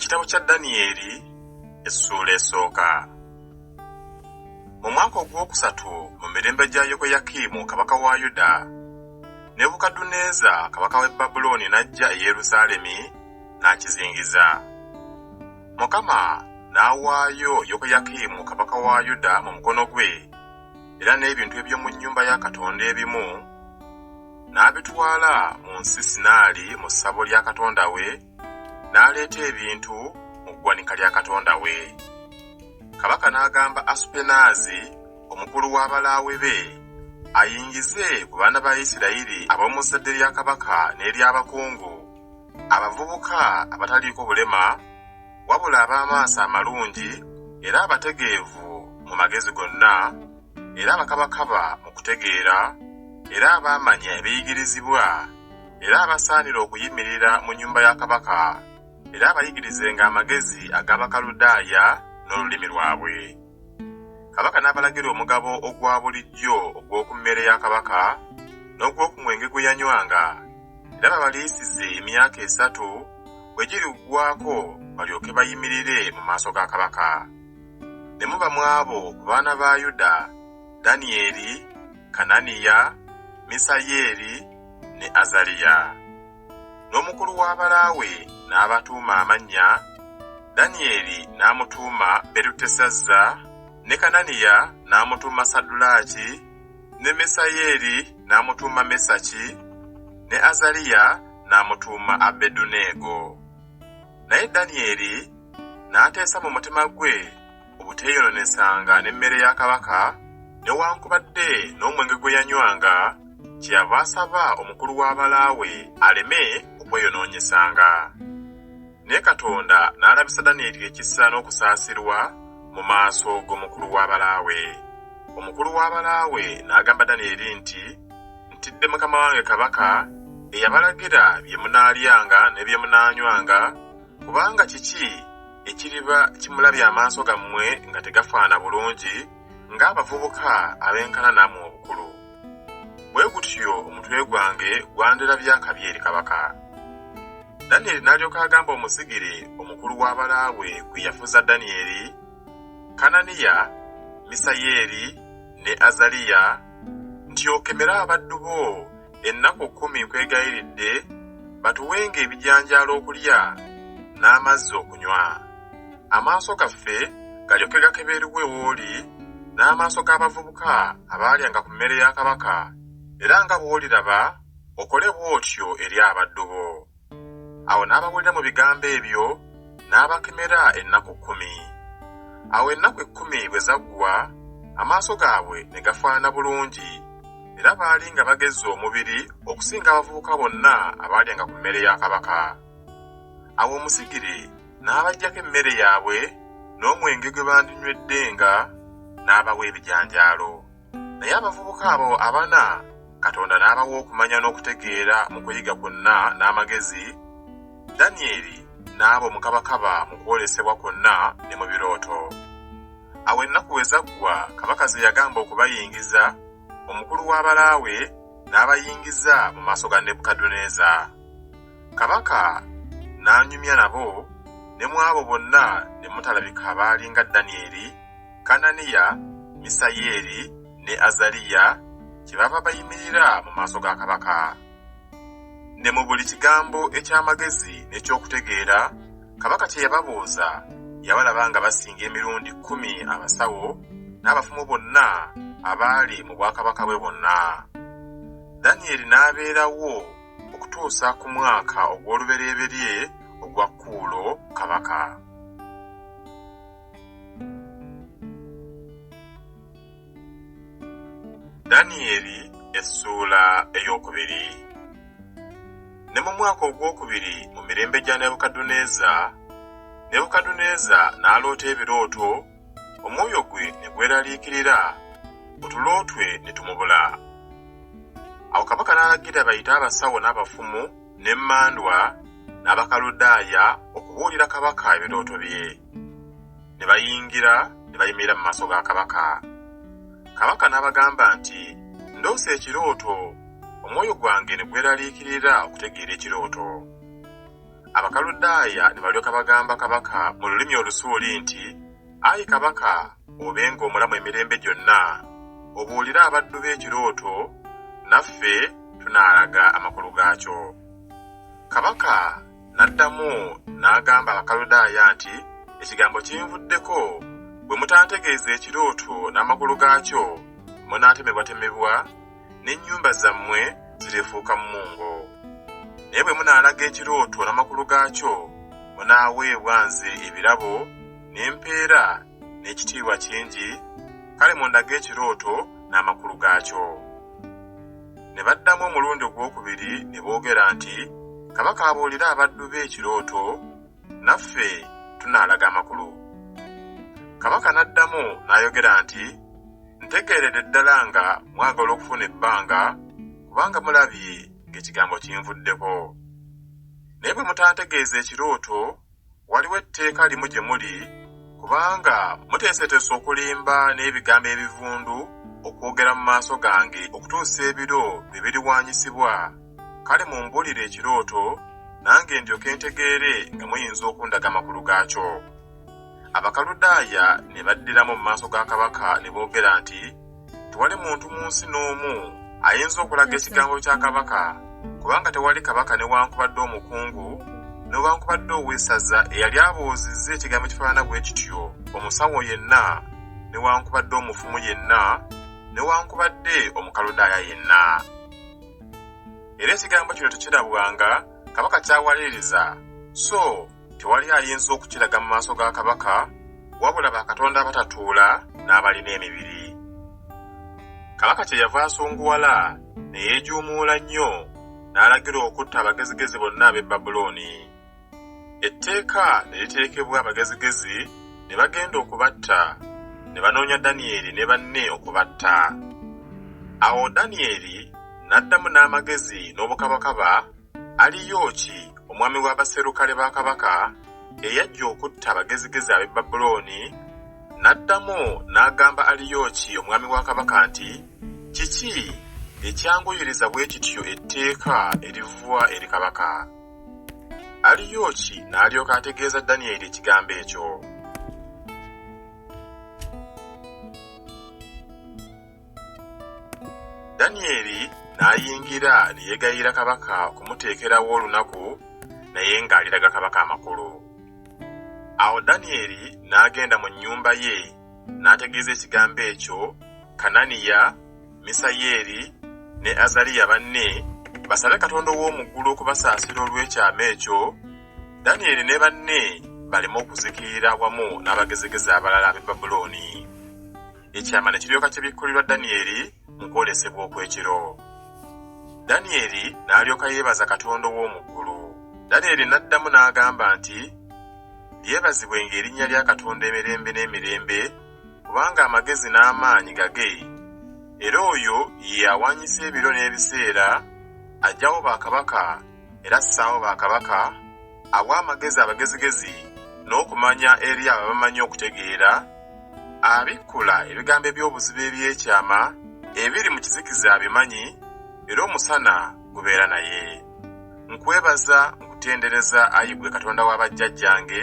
Ekitabo kya Danyeri essuula esooka. Mu mwaka ogwokusatu mu mirembe gya Yekoyakimu kabaka wa Yuda, Nebukadduneeza kabaka w'e Babulooni n'ajja e Yerusaalemi n'akizingiza. Mukama n'awaayo Yekoyakimu kabaka wa Yuda mu mukono gwe, era n'ebintu eby'omu nnyumba ya Katonda ebimu n'abitwala mu nsi Sinaali mu ssabo lya katonda we, n'aleeta ebintu mu ggwanika lya katonda we. Kabaka n'agamba Asupenaazi omukulu w'abalaawe be ayingize ku baana ba Isirayiri ab'omu zzadde lya kabaka n'ery'abakungu, abavubuka abataliiko bulema, wabula ab'amaaso amalungi era abategeevu mu magezi gonna, era abakabakaba mu kutegeera, era abaamanya ebiyigirizibwa, era abasaanira okuyimirira mu nnyumba ya kabaka, era abayigirizenga amagezi ag'Abakaludaaya n'olulimi lwabwe. Kabaka n'abalagira omugabo ogwa bulijjo ogw'oku mmere ya kabaka n'ogw'oku mwenge gwe yanywanga, era babaliisize emyaka 3 bwe giriggwaako balyoke bayimirire mu maaso ga kabaka. Ne muba mu abo ku baana ba Yuda, Danyeri, Kananiya, Misayeeri ne Azaliya. N'omukulu w'abalaawe n'abatuuma amannya, Danyeri n'amutuuma Berutesazza, ne Kananiya n'amutuuma Saddulaaki, ne Misayeeri n'amutuuma Mesaki, ne Azaliya n'amutuuma Abeduneego. Naye Danyeri n'ateesa mu mutima gwe obuteeyonoonesanga n'emmere ya kabaka, newankubadde n'omwenge gwe yanywanga, kyeyava asaba omukulu w'abalaawe aleme okweyonoonyesanga. Naye Katonda n'alabisa Danyeri ekisa n'okusaasirwa mu maaso g'omukulu w'abalaawe. Omukulu w'abalaawe n'agamba Danyeri nti, Ntidde mukama wange kabaka, eyabalagira bye munaalyanga ne bye munaanywanga, kubanga kiki ekiriba kimulabye amaaso gammwe nga tegafaana bulungi ng'abavubuka abenkana nammwe obukulu? Bwe gutyo omutwe gwange gwandirabye akabi eri kabaka. Danyeri n'alyoka agamba omusigire omukulu w'abalaawe gwe yafuza Danyeri, Kananiya, Misayeeri ne Azaliya nti, Okemere abaddu bo ennaku 10 nkwegayiridde, batuwenga ebijanjaalo okulya n'amazzi okunywa. Amaaso gaffe galyoke gakeberwe w'oli, n'amaaso g'abavubuka abaalyanga ku mmere ya kabaka, era nga bw'oliraba okole bw'otyo eri abaddu bo. Awo n'abawulira mu bigambo ebyo, n'abakemera ennaku 10. Awo ennaku 10 bwe zaggwa, amaaso gaabwe ne gafaanana bulungi, era baali nga bagezze omubiri okusinga abavubuka bonna abaalyanga ku mmere ya kabaka. Awo omusigire n'abaggyako emmere yaabwe n'omwenge gwe bandinyweddenga, n'abawa ebijanjaalo. Naye abavubuka abo abana Katonda n'abawa okumanya n'okutegeera mu kuyiga kwonna n'amagezi, Danyeri n'aba omukabakaba mu kwolesebwa kwonna ne mu birooto. Awo ennaku bwe zaggwa kabaka ze yagamba okubayingiza, omukulu w'abalaawe n'abayingiza mu maaso ga Nebukadduneeza. Kabaka n'anyumya nabo, ne mu abo bonna ne mutalabika abaali nga Danyeri, Kananiya, Misayeeri ne Azaliya, kyebava bayimirira mu maaso ga kabaka. Ne mu buli kigambo eky'amagezi n'eky'okutegeera kabaka kye yababuuza, yabalaba nga basinga emirundi 10 abasawo n'abafumu bonna abaali mu bwakabaka bwe bwonna. Danyeri n'abeerawo okutuusa ku mwaka ogw'olubereberye ogwa Kuulo kabaka. Danyeri essuula ey'okubiri. Ne mu mwaka ogwokubiri mu mirembe gya Nebukadduneeza, Nebukadduneeza n'aloota ebirooto, omwoyo gwe ne gweraliikirira, otulo twe ne tumubula. Awo kabaka n'alagira bayite abasawo n'abafumu n'emmandwa n'Abakaludaaya okubuulira kabaka ebirooto bye. Ne bayingira ne bayimirira mu maaso ga kabaka. Kabaka n'abagamba nti, Ndoose ekirooto, omwoyo gwange ne gweraliikirira okutegeera ekirooto. Abakaludaaya ne balyoka bagamba kabaka mu lulimi Olusuuli nti, Ayi kabaka, obenga omulamu emirembe gyonna, obuulire abaddu bo ekirooto, naffe tunaalaga amakulu gaakyo. Kabaka n'addamu n'agamba Abakaludaaya nti, Ekigambo kinvuddeko, bwe mutantegeeza ekirooto n'amakulu gaakyo, munaatemebwatemebwa, n'ennyumba zammwe zirifuuka mmungo. Naye bwe munaalaga ekirooto n'amakulu gaakyo, munaaweebwa nze ebirabo n'empeera n'ekitiibwa kingi, kale mundage ekirooto n'amakulu gaakyo. Ne baddamu omulundi ogwokubiri ne boogera nti, Kabaka abuulire abaddu be ekirooto, naffe tunaalaga amakulu. Kabaka n'addamu n'ayogera nti, Ntegeeredde ddala nga mwagala okufuna ebbanga, kubanga mulabye ng'ekigambo kinvuddeko. Naye bwe mutantegeeza ekirooto, waliwo etteeka limu gye muli, kubanga muteeseteese okulimba n'ebigambo ebivundu okwogera mu maaso gange okutuusa ebiro lwe biriwaanyisibwa, kale mumbuulire ekirooto, nange ndyoke ntegeere nga muyinza okundaga amakulu gaakyo. Abakaludaaya ne baddiramu mu maaso ga kabaka ne boogera nti, Tewali muntu mu nsi n'omu ayinza okulaga ekigambo kya kabaka, kubanga tewali kabaka newankubadde omukungu newankubadde ow'essaza eyali abuuzizza ekigambo ekifaanana bwe kityo omusawo yenna newankubadde omufumu yenna newankubadde Omukaludaaya yenna. Era ekigambo kino tekirabwanga kabaka ky'awaliriza, so Tewali ayinza okukiraga mu maaso ga kabaka, wabula bakatonda abatatuula n'abalina emibiri. Kabaka kyeyava asunguwala ne yeejuumuula nnyo, n'alagira okutta abagezigezi bonna ab'e Babulooni. Etteeka ne liteekebwa abagezigezi ne bagenda okubatta, ne banoonya Danyeri ne banne okubatta. Awo Danyeri n'addamu n'amagezi n'obukabakaba Aliyooki omwami w'abaserukale ba kabaka, eyajja okutta abagezigezi ab'e Babulooni, n'addamu n'agamba Aliyooki omwami wa kabaka nti, Kiki ekyanguyiriza bwe kityo etteeka eriva eri kabaka? Aliyooki n'alyoka ategeeza Danyeri ekigambo ekyo. Danyeri n'ayingira ne yeegayirira kabaka okumuteekerawo olunaku naye ng'aliraga kabaka amakulu. Awo Danyeri n'agenda mu nnyumba ye n'ategeeza ekigambo ekyo Kananiya, Misayeri ne Azaliya banne basabe Katonda ow'omu ggulu okubasaasira olw'ekyama ekyo, Danyeri ne banne baleme okuzikirira wamu n'abagezigezi abalala ab'e Babulooni. Ekyama ne kiryoka kibikkulirwa Danyeri mu kwolesebwa okw'ekiro. Danyeri n'alyoka yeebaza Katonda ow'omu ggulu. Danyeri n'addamu n'agamba nti, Lyebazibwenga erinnya lya Katonda emirembe n'emirembe, kubanga amagezi n'amaanyi gage, era oyo ye awaanyisa ebiro n'ebiseera, aggyawo bakabaka era assaawo bakabaka, awa amagezi abagezigezi n'okumanya eri abo abamanyi okutegeera, Abikkula ebigambo eby'obuziba eby'ekyama, ebiri mu kizikiza abimanyi, era omusana gubeera naye. Nkwebaza, nkutendereza, ayi ggwe Katonda wa bajjajjange,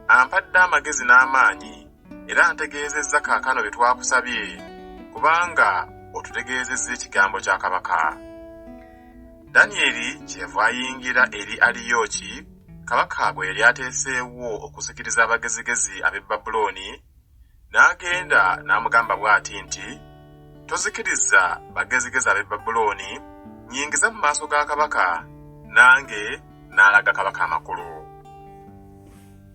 ampadde amagezi n'amaanyi, era antegeezezza kaakano bye twakusabye, kubanga otutegeezezza ekigambo kya kabaka. Danyeri kyeyava ayingira eri Aliyooki, kabaka gwe yali ateeseewo okuzikiriza abagezigezi ab'e Babulooni, n'agenda n'amugamba bw'ati nti, Tozikiriza bagezigezi ab'e Babulooni, nnyingiza mu maaso ga kabaka, nange naalaga kabaka amakulu.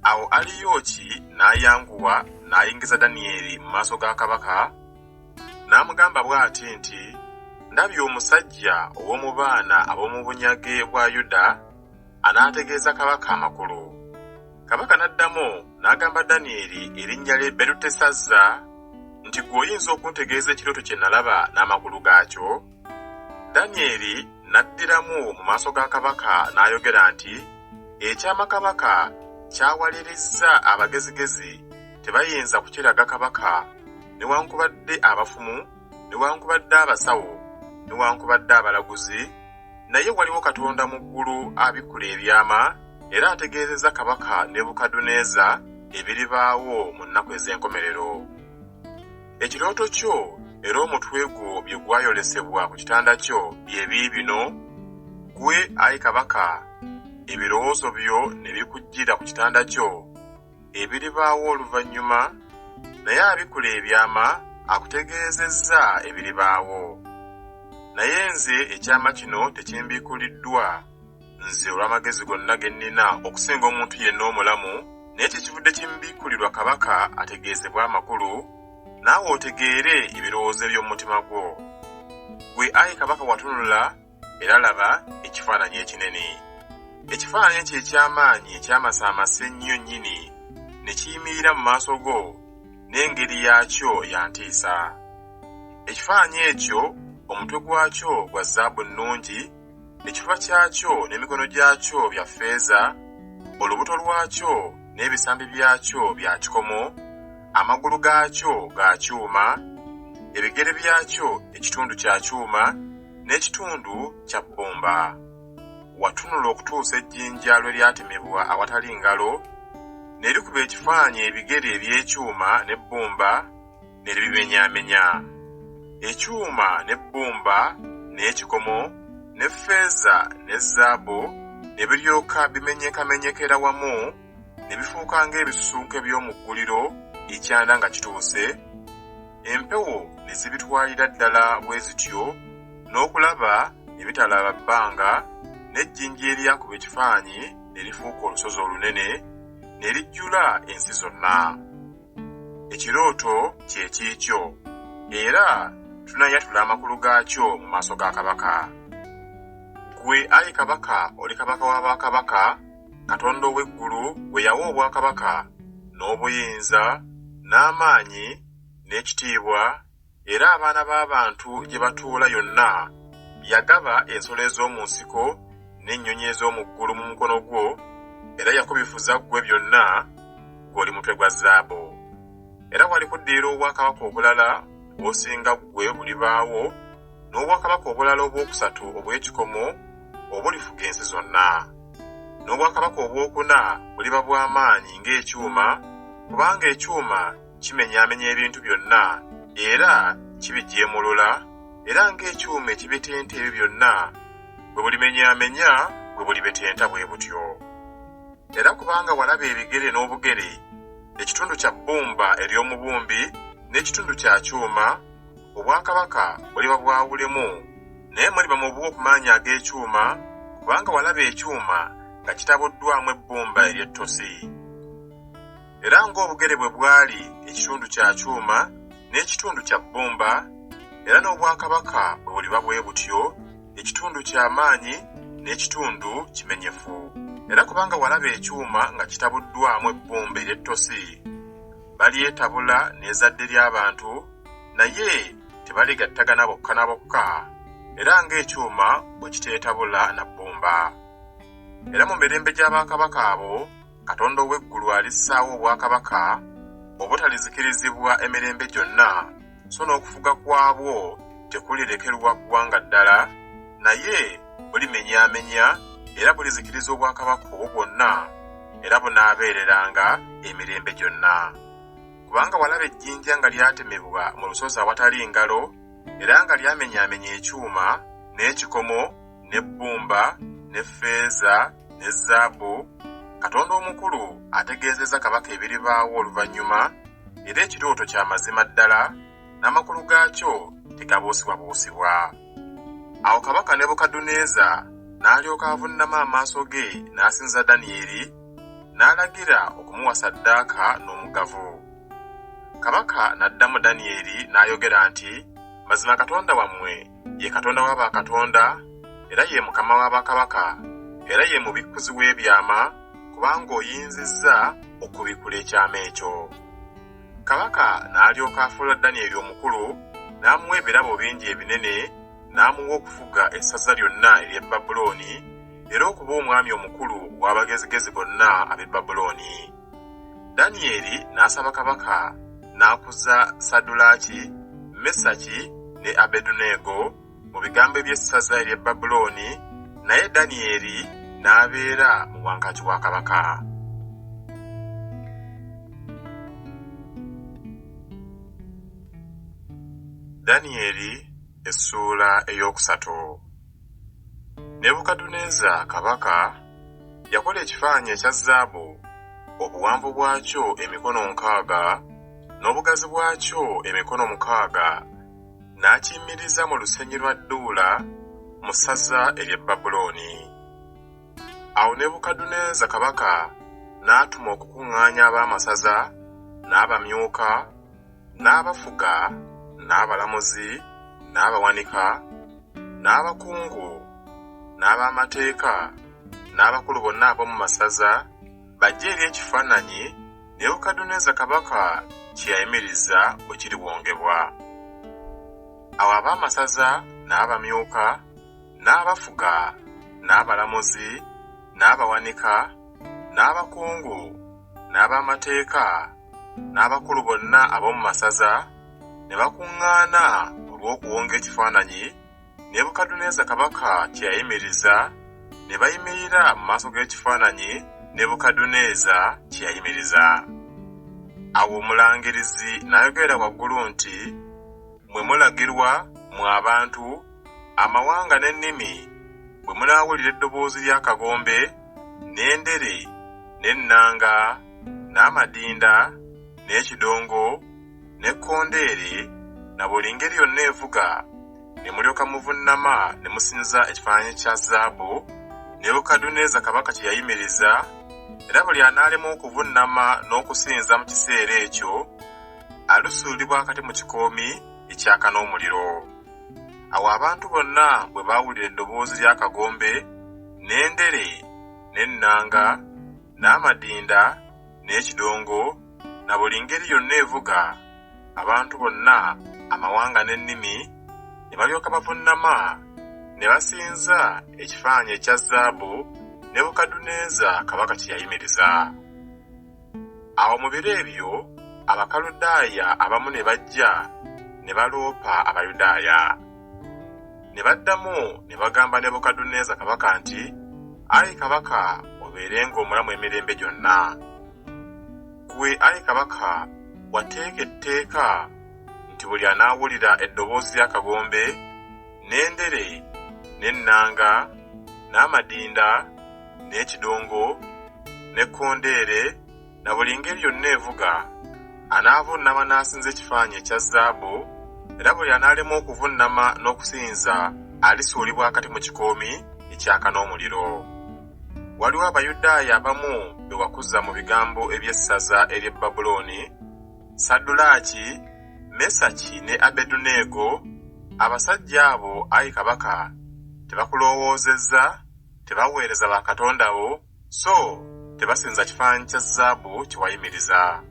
Awo Aliyooki n'ayanguwa n'ayingiza Danyeri mu maaso ga kabaka, N'amugamba bw'ati nti, Ndabye omusajja ow'omu baana ab'omu bunyage bwa Yuda anaategeeza kabaka amakulu. Kabaka n'addamu n'agamba Danyeri erinnya lye Berutesazza nti, Ggwe oyinza okuntegeeza ekirooto kye nalaba n'amakulu gaakyo? Danyeri n'addiramu mu maaso ga kabaka n'ayogera nti, Ekyama kabaka ky'awalirizza abagezigezi tebayinza kukiraga kabaka newankubadde abafumu, newankubadde abasawo, newankubadde abalaguzi, naye waliwo Katonda mu ggulu abikkula ebyama, Era ategeezezza kabaka Nebukadduneeza ebiribaawo mu nnaku ez'enkomerero. Ekirooto kyo era omutwe gwo bye gwayolesebwa ku kitanda kyo bye biibino, Ggwe, ayi kabaka, ebirowoozo byo ne bikujjira ku kitanda kyo, ebiribaawo oluvannyuma, naye abikkula ebyama akutegeezezza ebiribaawo. Naye nze ekyama kino tekimbikkuliddwa nze olw'amagezi gonna ge nnina okusinga omuntu yenna omulamu, naye kyekivudde kimbikkulirwa kabaka ategeezebwe amakulu, naawe otegeere ebirowoozo eby'omu mutima gwo. Ggwe ayi kabaka watunula, era laba, ekifaananyi ekinene. Ekifaananyi ekyo eky'amaanyi ekyamasaamasa ennyo nnyini ne kiyimirira mu maaso go, n'engeri yaakyo ya ntiisa. Ekifaananyi ekyo omutwe gwakyo gwa zaabu nnungi, ekifuba kyakyo n'emikono gyakyo bya ffeeza, olubuto lwakyo n'ebisambi byakyo bya kikomo, amagulu gaakyo ga kyuma, ebigere byakyo ekitundu kya kyuma n'ekitundu kya bbumba. Watunula okutuusa ejjinja lwe lyatemebwa awatali ngalo, ne likuba ekifaananyi ebigere eby'ekyuma n'ebbumba, ne libimenyaamenya. Ekyuma n'ebbumba n'ekikomo ne ffeeza ne zaabu ne biryoka bimenyekamenyekera wamu ne bifuuka ng'ebisusunku eby'omu gguliro ekyanda nga kituuse, empewo ne zibitwalira ddala bwe zityo n'okulaba ne bitalaba bbanga, n'ejjinja eryakuba ekifaananyi ne lifuuka olusozi olunene ne lijjula ensi zonna. Ekirooto kye kiikyo, era tunaayatula amakulu gaakyo mu maaso ga kabaka. Ggwe, ayi kabaka, oli kabaka wa bakabaka, Katonda ow'eggulu gwe yawa obwakabaka, n'obuyinza, n'amaanyi, n'ekitiibwa, era abaana b'abantu gye batuula yonna, yagaba ensolo ez'omu nsiko n'ennyonyi ez'omu ggulu mu mukono gwo, era yakubifuza ggwe byonna, ggwe oli mutwe gwa zaabu. Era walikuddirira obwakabaka obulala bw'osinga ggwe bulibaawo, n'obwakabaka obulala obwokusatu obw'ekikomo obulifuga ensi zonna. N'obwakabaka obwokuna buliba bwa maanyi ng'ekyuma, kubanga ekyuma kimenyaamenya ebintu byonna era kibijeemulula, era ng'ekyuma ekibetenta ebyo byonna bwe bulimenyaamenya bwe bulibetenta bwe butyo. Era kubanga walaba ebigere n'obugere, ekitundu kya bbumba ery'omubumbi n'ekitundu kya kyuma, obwakabaka buliba bwawulemu, naye muliba mubuwo ku maanyi ag'ekyuma, kubanga walaba ekyuma nga kitabuddwamu ebbumba ery'ettosi. Era ng'obugere bwe bwali ekitundu kya kyuma n'ekitundu kya bbumba, era n'obwakabaka bwe buliba bwe butyo, ekitundu kya maanyi n'ekitundu kimenyefu. Era kubanga walaba ekyuma nga kitabuddwamu ebbumba ery'ettosi, balyetabula n'ezzadde ly'abantu, naye tebaligattagana bokka na bokka, era ng'ekyuma bwe kiteetabula na bbumba. Era mu mirembe gya bakabaka abo, Katonda ow'eggulu alissaawo obwakabaka obutalizikirizibwa emirembe gyonna, so n'okufuga kwabwo tekulirekerwa ggwanga ddala, naye bulimenyaamenya era bulizikiriza obwakabaka obwo bwonna, era bunaabeereranga emirembe gyonna. Kubanga walaba ejjinja nga lyatemebwa mu lusozi awatali ngalo, era nga lyamenyaamenya ekyuma, n'ekikomo, n'ebbumba, ne ffeeza, ne zaabu, Katonda omukulu ategeezezza kabaka ebiribaawo oluvannyuma, era ekirooto kya mazima ddala, n'amakulu gaakyo tegabuusibwabuusibwa. Awo kabaka Nebukadduneeza n'alyoka avunnama amaaso ge n'asinza Danyeri, n'alagira okumuwa ssaddaaka n'omugavu. Kabaka n'addamu Danyeri n'ayogera nti, Mazima Katonda wammwe ye Katonda wa bakatonda, era ye Mukama wa bakabaka, era ye mubikkuzi w'ebyama, kubanga oyinzizza okubikkula ekyama ekyo. Kabaka n'alyoka afuula Danyeri omukulu, n'amuwa ebirabo bingi ebinene, n'amuwa okufuga essaza lyonna ery'e Babulooni, era okuba omwami omukulu w'abagezigezi bonna ab'e Babulooni. Danyeri n'asaba kabaka n'akuza Saddulaaki, Mesaki ne Abeduneego mu bigambo eby'essaza ery'e Babulooni, naye Danyeri n'abeera mu wankaaki wa kabaka. Danyeri essuula ey'okusatu. Nebukadduneeza kabaka yakola ekifaananyi ekya zaabu, obuwanvu bwakyo emikono 60, n'obugazi bwakyo emikono 6, n'akiyimiriza mu lusenyi lwa Dduula mu ssaza ery'e Babulooni. Awo Nebukadduneeza kabaka n'atuma okukuŋŋaanya ab'amasaza, n'abamyuka, n'abafuga, n'abalamuzi, n'abawanika, n'abakungu, n'ab'amateeka, n'abakulu bonna ab'omu masaza, bajje eri ekifaananyi Nebukadduneeza kabaka kye yayimiriza bwe kiriwongebwa. Awo ab'amasaza n'abamyuka, n'abafuga, n'abalamuzi, n'abawanika, n'abakungu, n'ab'amateeka, n'abakulu bonna ab'omu masaza ne bakuŋŋaana olw'okuwonga ekifaananyi Nebukadduneeza kabaka kye yayimiriza, ne bayimirira mu maaso g'ekifaananyi Nebukadduneeza kye yayimiriza. Awo omulangirizi n'ayogerera waggulu nti, Mmwe mulagirwa, mmwe abantu, amawanga n'ennimi, bwe munaawulira eddoboozi ly'akagombe, n'endere, n'ennanga, n'amadinda, n'ekidongo, n'ekkondeere, na buli ngeri yonna evuga, ne mulyoka muvunnama ne musinza ekifaananyi kya zaabu Nebukadduneeza kabaka kye yayimiriza, era buli anaalema okuvunnama n'okusinza mu kiseera ekyo, alisuulibwa akati mu kikoomi ekyaka n'omuliro. Awo abantu bonna bwe baawulira eddoboozi ly'akagombe, n'endere, n'ennanga, n'amadinda, n'ekidongo, na buli ngeri yonna evuga, abantu bonna, amawanga n'ennimi, ne balyoka bavunnama ne basinza ekifaananyi ekya zaabu Nebukadduneeza kabaka kye yayimiriza. Awo mu biro ebyo Abakaludaaya abamu ne bajja ne baloopa Abayudaaya. Ne baddamu ne bagamba Nebukadduneeza kabaka nti, Ayi kabaka, obeerenga omulamu emirembe gyonna. Ggwe ayi kabaka wateeka etteeka nti buli anaawulira eddoboozi ly'akagombe, n'endere, n'ennanga, n'amadinda, n'ekidongo, n'ekkondeere, na buli ngeri yonna evuga, anaavunnama n'asinza ekifaananyi ekya zaabu, era buli anaalema okuvunnama n'okusinza alisuulibwa akati mu kikoomi ekyaka n'omuliro. Waliwo Abayudaaya abamu be wakuza mu bigambo eby'essaza ery'e Babulooni, Saddulaaki, Mesaki ne Abeduneego, abasajja abo, ayi kabaka, tebakulowoozezza, tebaweereza bakatonda bo, so tebasinza kifaananyi kya zaabu kye wayimiriza.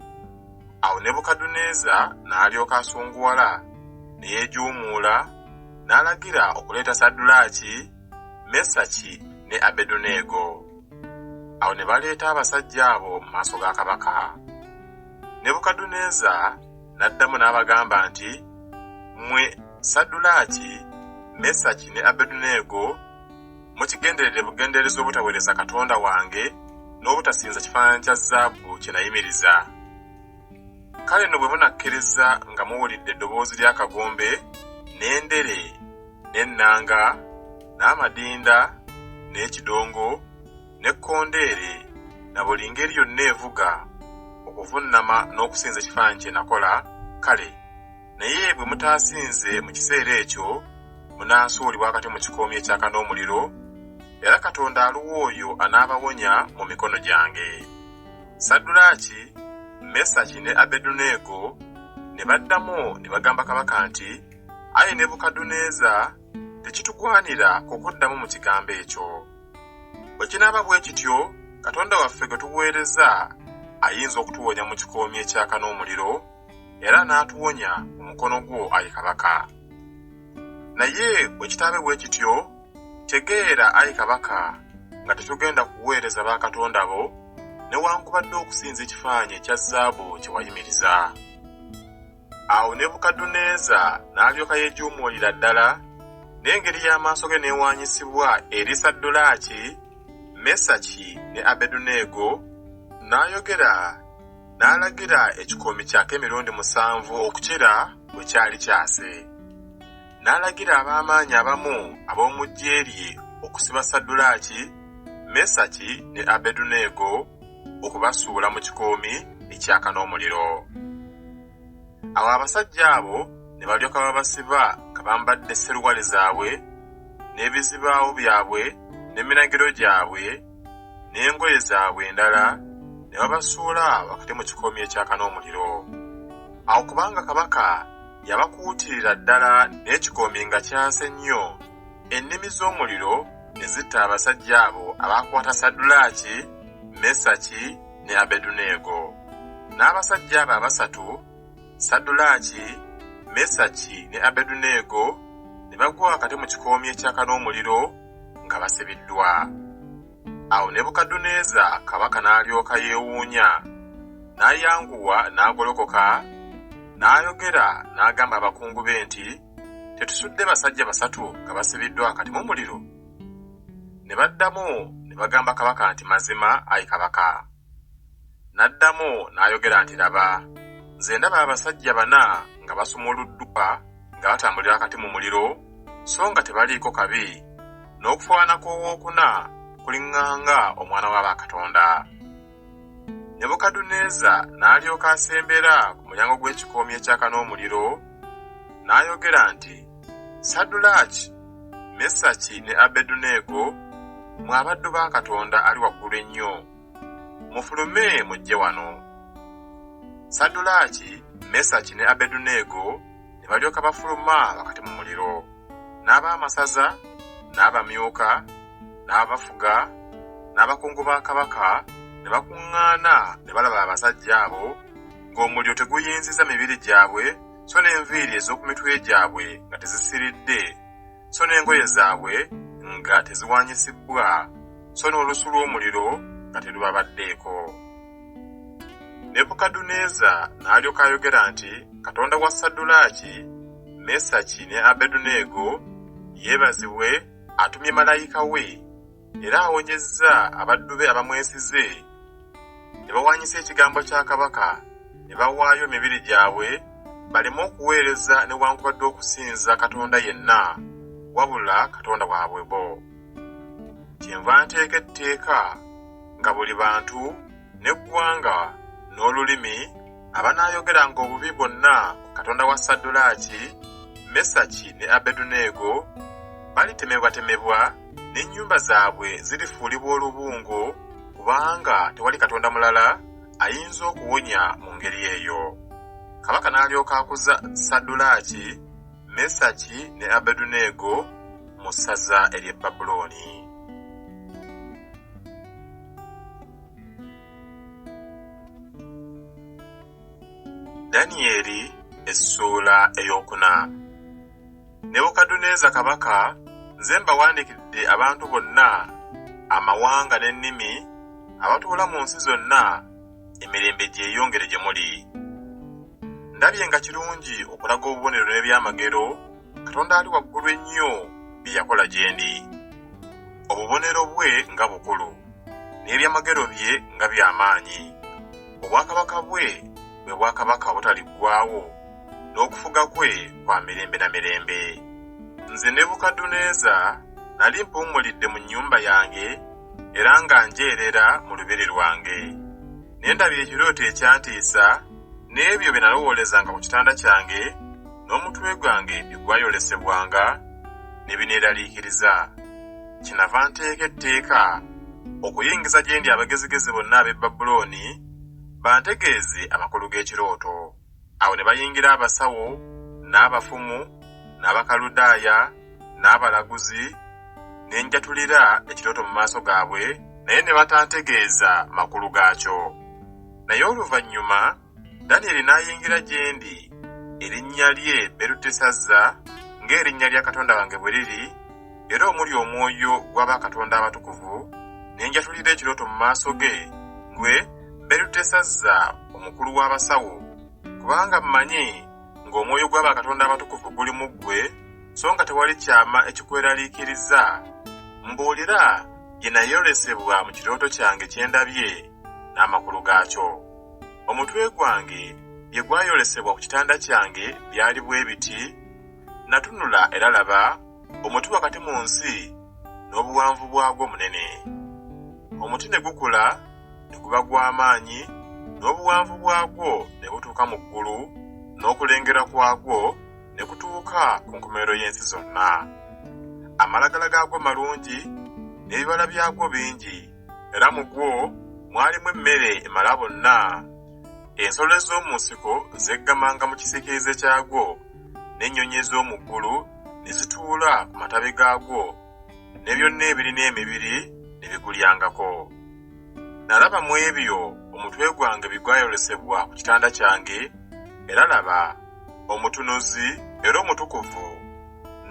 Awo Nebukadduneeza n'alyoka asunguwala, ne yeejuumuula, n'alagira okuleeta Saddulaaki, Mesaki ne Abeduneego. Awo ne baleeta abasajja abo mu maaso ga kabaka. Nebukadduneeza n'addamu n'abagamba nti, Mmwe Saddulaaki, Mesaki ne Abeduneego, mukigenderedde bugenderezi obutaweereza Katonda wange n'obutasinza kifaananyi kya zaabu kye nayimiriza. Kale nno bwe munakkiriza nga muwulidde eddoboozi ly'akagombe, n'endere, n'ennanga, n'amadinda, n'ekidongo, n'ekkondeere, na buli ngeri yonna evuga, okuvunnama n'okusinza ekifaananyi kye nakola, kale, Naye bwe mutaasinze mu kiseera ekyo, munaasuulibwa akati mu kikoomi ekyaka n'omuliro, era Katonda aluwa oyo anaabawonya mu mikono gyange? Saddulaaki, Mesaki ne Abeduneego ne baddamu ne bagamba kabaka nti, Ayi Nebukadduneeza, tekitugwanira kukuddamu mu kigambo ekyo. Bwe kinaaba bwe kityo, Katonda waffe gwe tuweereza ayinza okutuwonya mu kikoomi ekyaka n'omuliro, era n'atuwonya mu mukono gwo, ayi kabaka. Naye bwe kitaabe bwe kityo, tegeera, ayi kabaka, nga tetugenda kuweereza bakatonda bo, newankubadde okusinza ekifaananyi ekya zaabu kye wayimiriza. Awo Nebukadduneeza n'alyoka yeejuumuulira ddala, n'engeri y'amaaso ge n'ewaanyisibwa eri Saddulaaki, Mesaki ne Abeduneego, n'ayogera n'alagira ekikoomi kyake emirundi 7 okukira bwe kyali kyase. N'alagira ab'amaanyi abamu ab'omu ggye lye okusiba Saddulaaki, Mesaki ne Abeduneego okubasuula mu kikoomi ekyaka n'omuliro. Awo abasajja abo ne balyoka babasiba nga bambadde seruwale zaabwe n'ebizibaawo byabwe n'eminagiro gyabwe n'engoye zaabwe endala, ne babasuula wakati mu kikoomi ekyaka n'omuliro. Awo kubanga kabaka yabakuutirira ddala n'ekikoomi nga kyase nnyo, ennimi z'omuliro ne zitta abasajja abo abaakwata Saddulaaki, Mesaki ne Abeduneego. N'abasajja abo abasatu, Saddulaaki, Mesaki ne Abeduneego, ne bagwa wakati mu kikoomi ekyaka n'omuliro nga basibiddwa. Awo Nebukadduneeza kabaka n'alyoka yeewuunya, n'ayanguwa n'agolokoka, n'ayogera n'agamba abakungu be nti, Tetusudde basajja basatu nga basibiddwa wakati mu muliro? Ne baddamu ne bagamba kabaka nti, Mazima, ayi kabaka. N'addamu n'ayogera nti, Laba, nze ndaba abasajja bana nga basumuluddwa nga batambulira wakati mu muliro, so nga tebaliiko kabi, n'okufaanana kw'owookuna kuliŋŋanga omwana wa bakatonda. Nebukadduneeza n'alyoka asembera ku mulyango gw'ekikoomi ekyaka n'omuliro, n'ayogera nti, Saddulaaki, Mesaki ne Abeduneego, mmwe abaddu ba Katonda ali waggulu ennyo, mufulume mujje wano. Saddulaaki, Mesaki ne Abeduneego ne balyoka bafuluma wakati mu muliro, n'abaamasaza, n'abamyuka, n'abafuga, n'abakungu ba kabaka ne bakuŋŋaana ne balaba abasajja abo ng'omuliro teguyinzizza mibiri gyabwe, so n'enviiri ez'oku mitwe gyabwe nga tezisiridde, so n'engoye zaabwe nga teziwanyisibbwa, so n'olusu lw'omuliro nga terubabaddeeko. Nebukadduneeza n'alyoka ayogera nti, Katonda wa Saddulaaki, Mesaki ne Abeduneego yeebazibwe, atumye malayika we, era awonyezza abaddu be abamwesize, ne bawanyisa ekigambo kya kabaka, ne bawaayo emibiri gyabwe baleme okuweereza newankubadde okusinza Katonda yenna wabula Katonda waabwe bo. Kyenva nteeka etteeka nga buli bantu n'eggwanga n'olulimi abanaayogeranga obubi bwonna ku Katonda wa Saddulaaki, Mesaki ne Abeduneego balitemebwatemebwa n'ennyumba zaabwe zirifuulibwa olubungo, kubanga tewali katonda mulala ayinza okuwonya mu ngeri eyo. Kabaka n'alyoka akuza Saddulaaki, Mesaki ne Abeduneego mu ssaza ery'e Babulooni. Danyeri essuula ey'okuna. Nebukadduneeza kabaka, nze mbawandiikidde abantu bonna, amawanga n'ennimi, abatuula mu nsi zonna, emirembe gyeyongere gye muli. Ndabye nga kirungi okulaga obubonero n'ebyamagero Katonda ali waggulu ennyo bye yakola gye ndi. Obubonero bwe nga bukulu, n'ebyamagero bye nga bya maanyi! Obwakabaka bwe bwe bwakabaka obutaliggwaawo, n'okufuga kwe kwa mirembe na mirembe. Nze Nebukadduneeza nali mpummulidde mu nnyumba yange era nga njeerera mu lubiri lwange. Ne ndaba ekirooto ekyantiisa, n'ebyo bye nalowoolezanga ku kitanda kyange n'omutwe gwange bye gwayolesebwanga ne bineeraliikiriza. Kyenava nteeka etteeka okuyingiza gye ndi abagezigezi bonna ab'e Babulooni bantegeeze amakulu g'ekirooto. Awo ne bayingira abasawo, n'abafumu, n'Abakaludaaya, n'abalaguzi, ne njatulira ekirooto mu maaso gaabwe, naye ne batantegeeza makulu gaakyo. Naye oluvannyuma Danyeri n'ayingira gye ndi, erinnya lye Berutesazza, ng'erinnya lya katonda wange bwe liri, era omuli omwoyo gwa bakatonda abatukuvu, ne njatulira ekirooto mu maaso ge, ggwe Berutesazza omukulu w'abasawo, kubanga mmanyi ng'omwoyo gwa bakatonda abatukuvu guli mu ggwe, so nga tewali kyama ekikweraliikiriza. Mbuulira bye nayolesebwa mu kirooto kyange kye ndabye n'amakulu gaakyo. Omutwe gwange bye gwayolesebwa ku kitanda kyange byali bwe biti, natunula era laba, omuti wakati mu nsi n'obuwanvu bwagwo munene. Omuti ne gukula ne guba gwa maanyi, n'obuwanvu bwagwo ne butuuka mu ggulu, n'okulengera kwagwo ne kutuuka ku nkomerero y'ensi zonna. Amalagala gaagwo malungi, n'ebibala byagwo bingi, era mu gwo mwalimu emmere emala bonna. Ensolo ez'omu nsiko zeggamanga mu kisiikirize kyagwo, n'ennyonyi ez'omu ggulu ne zituula ku matabi gaagwo, ne byonna ebirina emibiri ne bigulyangako. Nalaba mu ebyo omutwe gwange bye gwayolesebwa ku kitanda kyange, era laba, omutunuzi era omutukuvu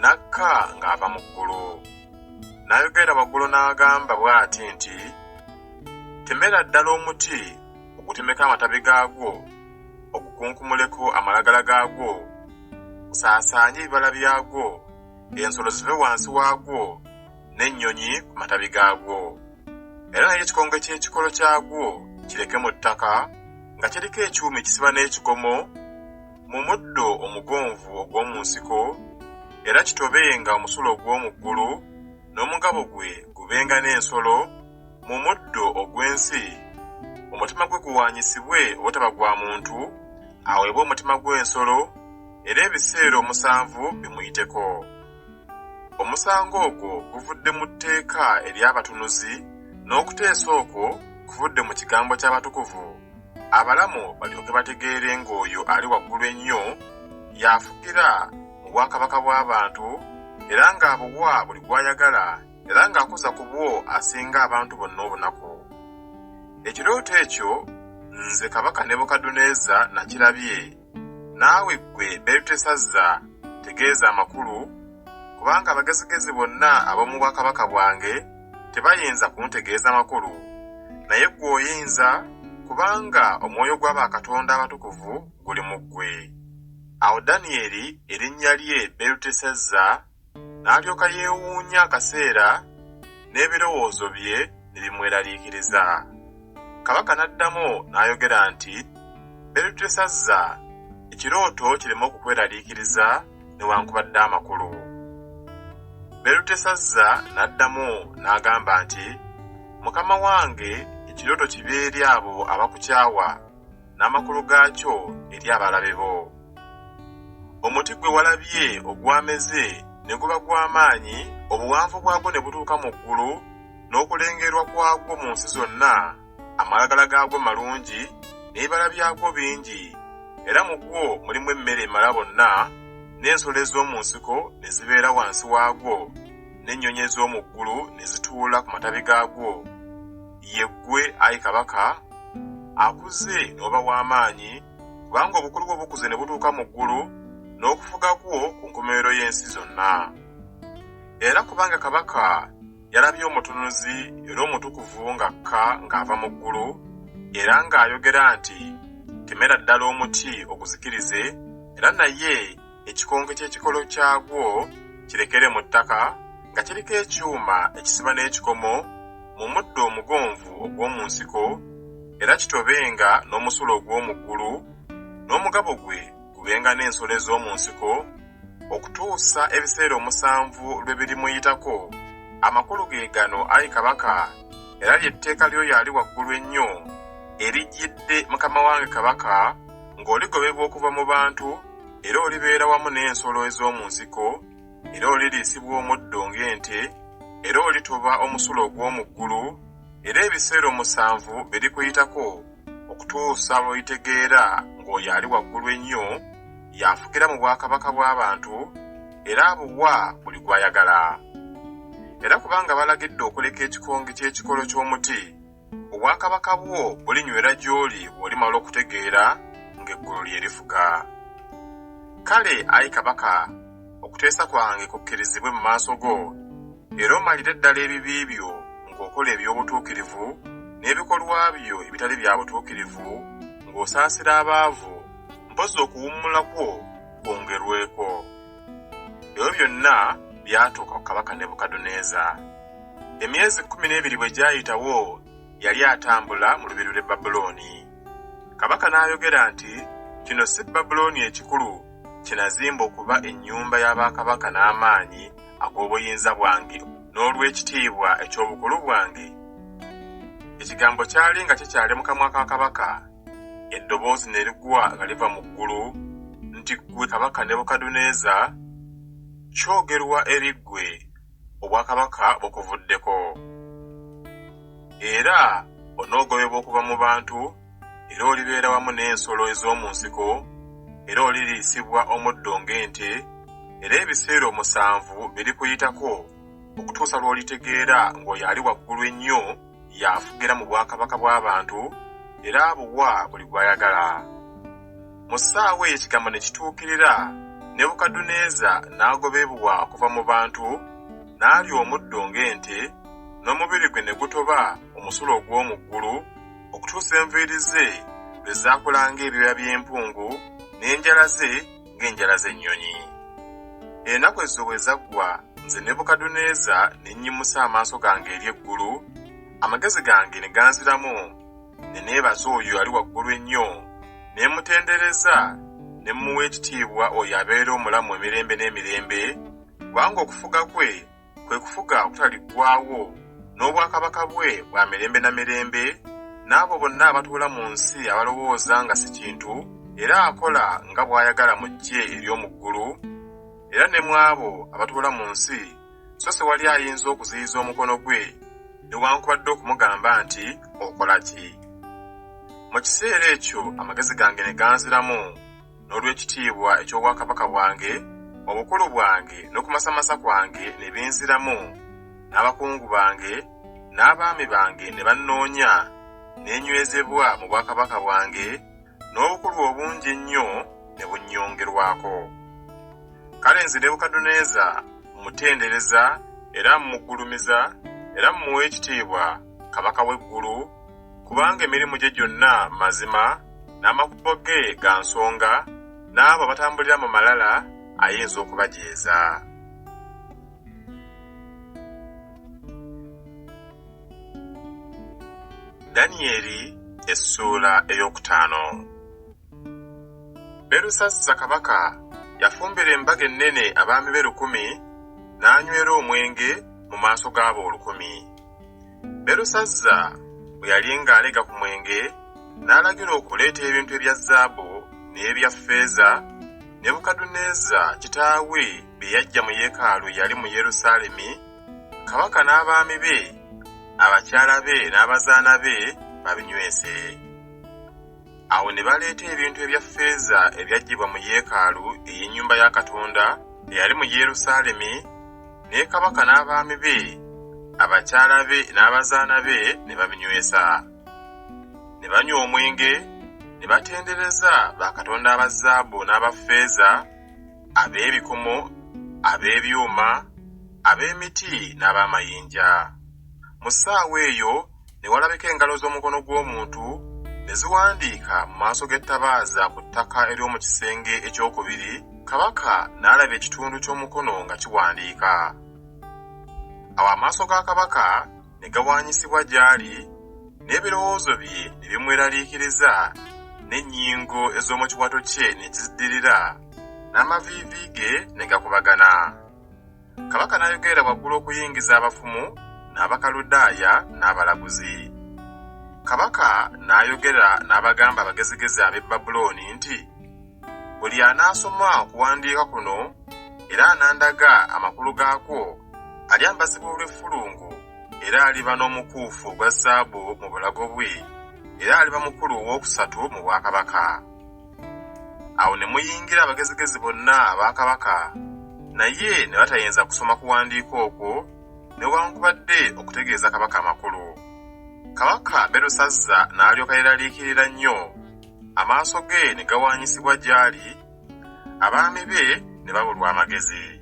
n'akka ng'ava mu ggulu. N'ayogera waggulu n'agamba bw'ati nti, Temera ddala omuti ogutemeko amatabi gaagwo, ogukunkumuleko amalagala gaagwo, osaasaanye ebibala byagwo, ensolo zive wansi waagwo, n'ennyonyi ku matabi gaagwo. Era naye ekikonge ky'ekikolo kyagwo kireke mu ttaka, nga kiriko ekyuma ekisiba n'ekikomo, mu muddo omugonvu ogw'omu nsiko, era kitobenga omusulo ogw'omu ggulu, n'omugabo gwe gubenga n'ensolo mu muddo ogw'ensi, omutima gwe guwaanyisibwe obutaba gwa muntu, aweebwe omutima gw'ensolo, era ebiseera omusanvu bimuyiteko. Omusango ogwo guvudde mu tteeka ery'abatunuzi, n'okuteesa okwo kuvudde mu kigambo ky'abatukuvu, abalamu balyoke bategeere ng'oyo ali waggulu ennyo y'afugira mu bwakabaka bw'abantu, era ng'abuwa buli gw'ayagala, era ng'akuza ku bwo asinga abantu bonna obunaku. Ekirooto ekyo nze Kabaka Nebukadduneeza nakirabye. Naawe ggwe Berutesazza tegeeza amakulu, kubanga abagezigezi bonna ab'omu bwakabaka bwange tebayinza kuntegeeza makulu. Naye ggwe oyinza, kubanga omwoyo gwa bakatonda abatukuvu guli mu ggwe. Awo Danyeri, erinnya lye Berutesazza, n'alyoka yeewuunya akaseera, n'ebirowoozo bye ne bimweraliikiriza. Kabaka n'addamu n'ayogera nti, Berutesazza, ekirooto kireme okukweraliikiriza newankubadde amakulu. Berutesazza n'addamu n'agamba nti, Mukama wange, ekirooto kibe eri abo abakukyawa, n'amakulu gaakyo eri abalabe bo. Omuti gwe walabye ogwameze ne guba gwa maanyi, obuwanvu bwagwo ne butuuka mu ggulu, n'okulengerwa kwagwo mu nsi zonna, amalagala gaagwo malungi, n'ebibala byagwo bingi, era mu gwo mulimu emmere emala bonna, n'ensolo ez'omu nsiko ne zibeera wansi waagwo, n'ennyonyi ez'omu ggulu ne zituula ku matabi gaagwo. Ye ggwe, ayi kabaka, akuze n'oba w'amaanyi, kubanga obukulu bwo bukuze ne butuuka mu ggulu, n'okufuga kwo ku nkomerero y'ensi zonna. Era kubanga kabaka yalabye omutunuzi era omutukuvu ng'akka ng'ava mu ggulu, era ng'ayogera nti, Temera ddala omuti oguzikirize, era naye ekikonge ky'ekikolo kyagwo kirekere mu ttaka nga kiriko ekyuma ekisiba n'ekikomo mu muddo omugonvu ogw'omu nsiko, era kitobenga n'omusulo ogw'omu ggulu, n'omugabo gwe gubenga n'ensolo ez'omu nsiko, okutuusa ebiseera omusanvu lwe birimuyitako. Amakulu ge gano, ayi kabaka, era lye tteeka ly'oyo ali waggulu ennyo, erijjidde mukama wange kabaka, ng'oligobebwa okuva mu bantu, era olibeera wamu n'ensolo ez'omu nsiko, era oliriisibwa omuddo ng'ente, era olitoba omusulo ogw'omu ggulu, era ebiseera omusanvu birikuyitako okutuusa lw'olitegeera ng'oyo ali waggulu ennyo y'afugira mu bwakabaka bw'abantu, era abuwa buli gw'ayagala. Era kubanga balagidde okuleka ekikonge ky'ekikolo ky'omuti, obwakabaka bwo bulinywera gy'oli bw'olimala okutegeera ng'eggulu lye lifuga. Kale, ayi kabaka, okuteesa kwange kukkirizibwe mu maaso go, era omalire ddala ebibi byo ng'okola eby'obutuukirivu, n'ebikolwa byo ebitali bya butuukirivu, ng'osaasira abaavu, mpozzi okuwummula kwo kwongerweko. Ebyo byonna byatuuka ku kabaka Nebukadduneeza. Emyezi 12 bwe gyayitawo yali atambula mu lubiri lw'e Babulooni. Kabaka n'ayogera nti, Kino si Babulooni ekikulu kye nazimba okuba ennyumba ya bakabaka n'amaanyi ag'obuyinza bwange n'olw'ekitiibwa eky'obukulu bwange? Ekigambo kyali nga kikyali mu kamwa ka kabaka, eddoboozi ne ligwa nga liva mu ggulu nti, Ggwe kabaka Nebukadduneeza, kyogerwa eri ggwe, obwakabaka bukuvuddeko. Era onoogobebwa okuva mu bantu, era olibeera wamu n'ensolo ez'omu nsiko, era oliriisibwa omuddo ng'ente, era ebiseera 7 birikuyitako okutuusa lw'olitegeera ng'oyo ali waggulu ennyo y'afugira mu bwakabaka bw'abantu, era abuwa buli gw'ayagala. Mu ssaawa eyo ekigambo ne kituukirira, Nebukadduneeza n'agobebwa okuva mu bantu, n'alya omuddo ng'ente, n'omubiri gwe ne gutoba omusulo ogw'omu ggulu, okutuusa enviiri ze lwe zaakula ng'ebyoya by'empungu, n'enjala ze ng'enjala z'ennyonyi. Ennaku ezo bwe zaggwa, nze Nebukadduneeza ne nnyimusa amaaso gange eri eggulu, amagezi gange ne ganziramu, ne neebaza oyo ali waggulu ennyo, ne mmutendereza, ne mmuwa ekitiibwa oyo abeera omulamu emirembe n'emirembe, kubanga okufuga kwe kwe kufuga okutaliggwaawo, n'obwakabaka bwe bwa mirembe na mirembe, n'abo bonna abatuula mu nsi abalowooza nga si kintu, era akola nga bw'ayagala mu ggye ery'omu ggulu, era ne mu abo abatuula mu nsi, so tewali ayinza okuziyiza omukono gwe, newankubadde okumugamba nti, Okola ki? Mu kiseera ekyo amagezi gange ne ganziramu, n'olw'ekitiibwa eky'obwakabaka bwange, obukulu bwange n'okumasamasa kwange ne binziramu, n'abakungu bange n'abaami bange ne bannoonya, ne nywezebwa mu bwakabaka bwange, n'obukulu obungi ennyo ne bunnyongerwako. Kale nze Nebukadduneeza mmutendereza era mmugulumiza era mmuwa ekitiibwa kabaka w'eggulu, kubanga emirimu gye gyonna mazima, n'amakubo ge ga nsonga, n'abo abatambulira mu malala ayinza okubajeeza. Danyeri essuula 5. Berusazza kabaka yafumbira embaga ennene abaami be 1,000, n'anywera omwenge mu maaso g'abo 1,000. Berusazza bwe yali ng'alega ku mwenge, n'alagira okuleeta ebintu ebya zaabu n'ebya ffeeza, Nebukadduneeza kitaawe bye yaggya mu yeekaalu eyali mu Yerusaalemi, kabaka n'abaami be, abakyala be n'abazaana be babinywese. Awo ne baleeta ebintu ebya ffeeza ebyaggyibwa mu yeekaalu ey'ennyumba ya Katonda eyali mu Yerusaalemi, ne kabaka n'abaami be, abakyala be n'abazaana be ne babinywesa. Ne banywa omwenge, ne batendereza bakatonda aba zaabu n'aba ffeeza, ab'ebikomo, ab'ebyuma, ab'emiti n'ab'amayinja. Mu ssaawa eyo ne walabika engalo z'omukono gw'omuntu ne ziwandiika mu maaso g'ettabaaza ku ttaka ery'omu kisenge ekyokubiri, kabaka n'alaba ekitundu ky'omukono nga kiwandiika. Awo amaaso ga kabaka ne gawaanyisibwa gy'ali, n'ebirowoozo bye ne bimweraliikiriza, n'ennyingo ez'omu kiwato kye ne ziddirira, n'amaviivi ge ne gakubagana. Kabaka n'ayogerera waggulu okuyingiza abafumu n'Abakaludaaya n'abalaguzi. Kabaka n'ayogera n'abagamba abagezigezi ab'e Babulooni nti, Buli anaasoma okuwandiika kuno era anandaga amakulu gaakwo, alyambazibwa olw'effulungu era aliba n'omukuufu ogwa zaabu mu bulago bwe, era aliba mukulu owookusatu mu bwakabaka. Awo ne muyingira abagezigezi bonna aba kabaka, naye ne batayinza kusoma kuwandiika okwo newankubadde okutegeeza kabaka amakulu. Kabaka Berusazza n'alyoka yeeraliikirira nnyo, amaaso ge ne gawaanyisibwa gy'ali, abaami be ne babulwa amagezi.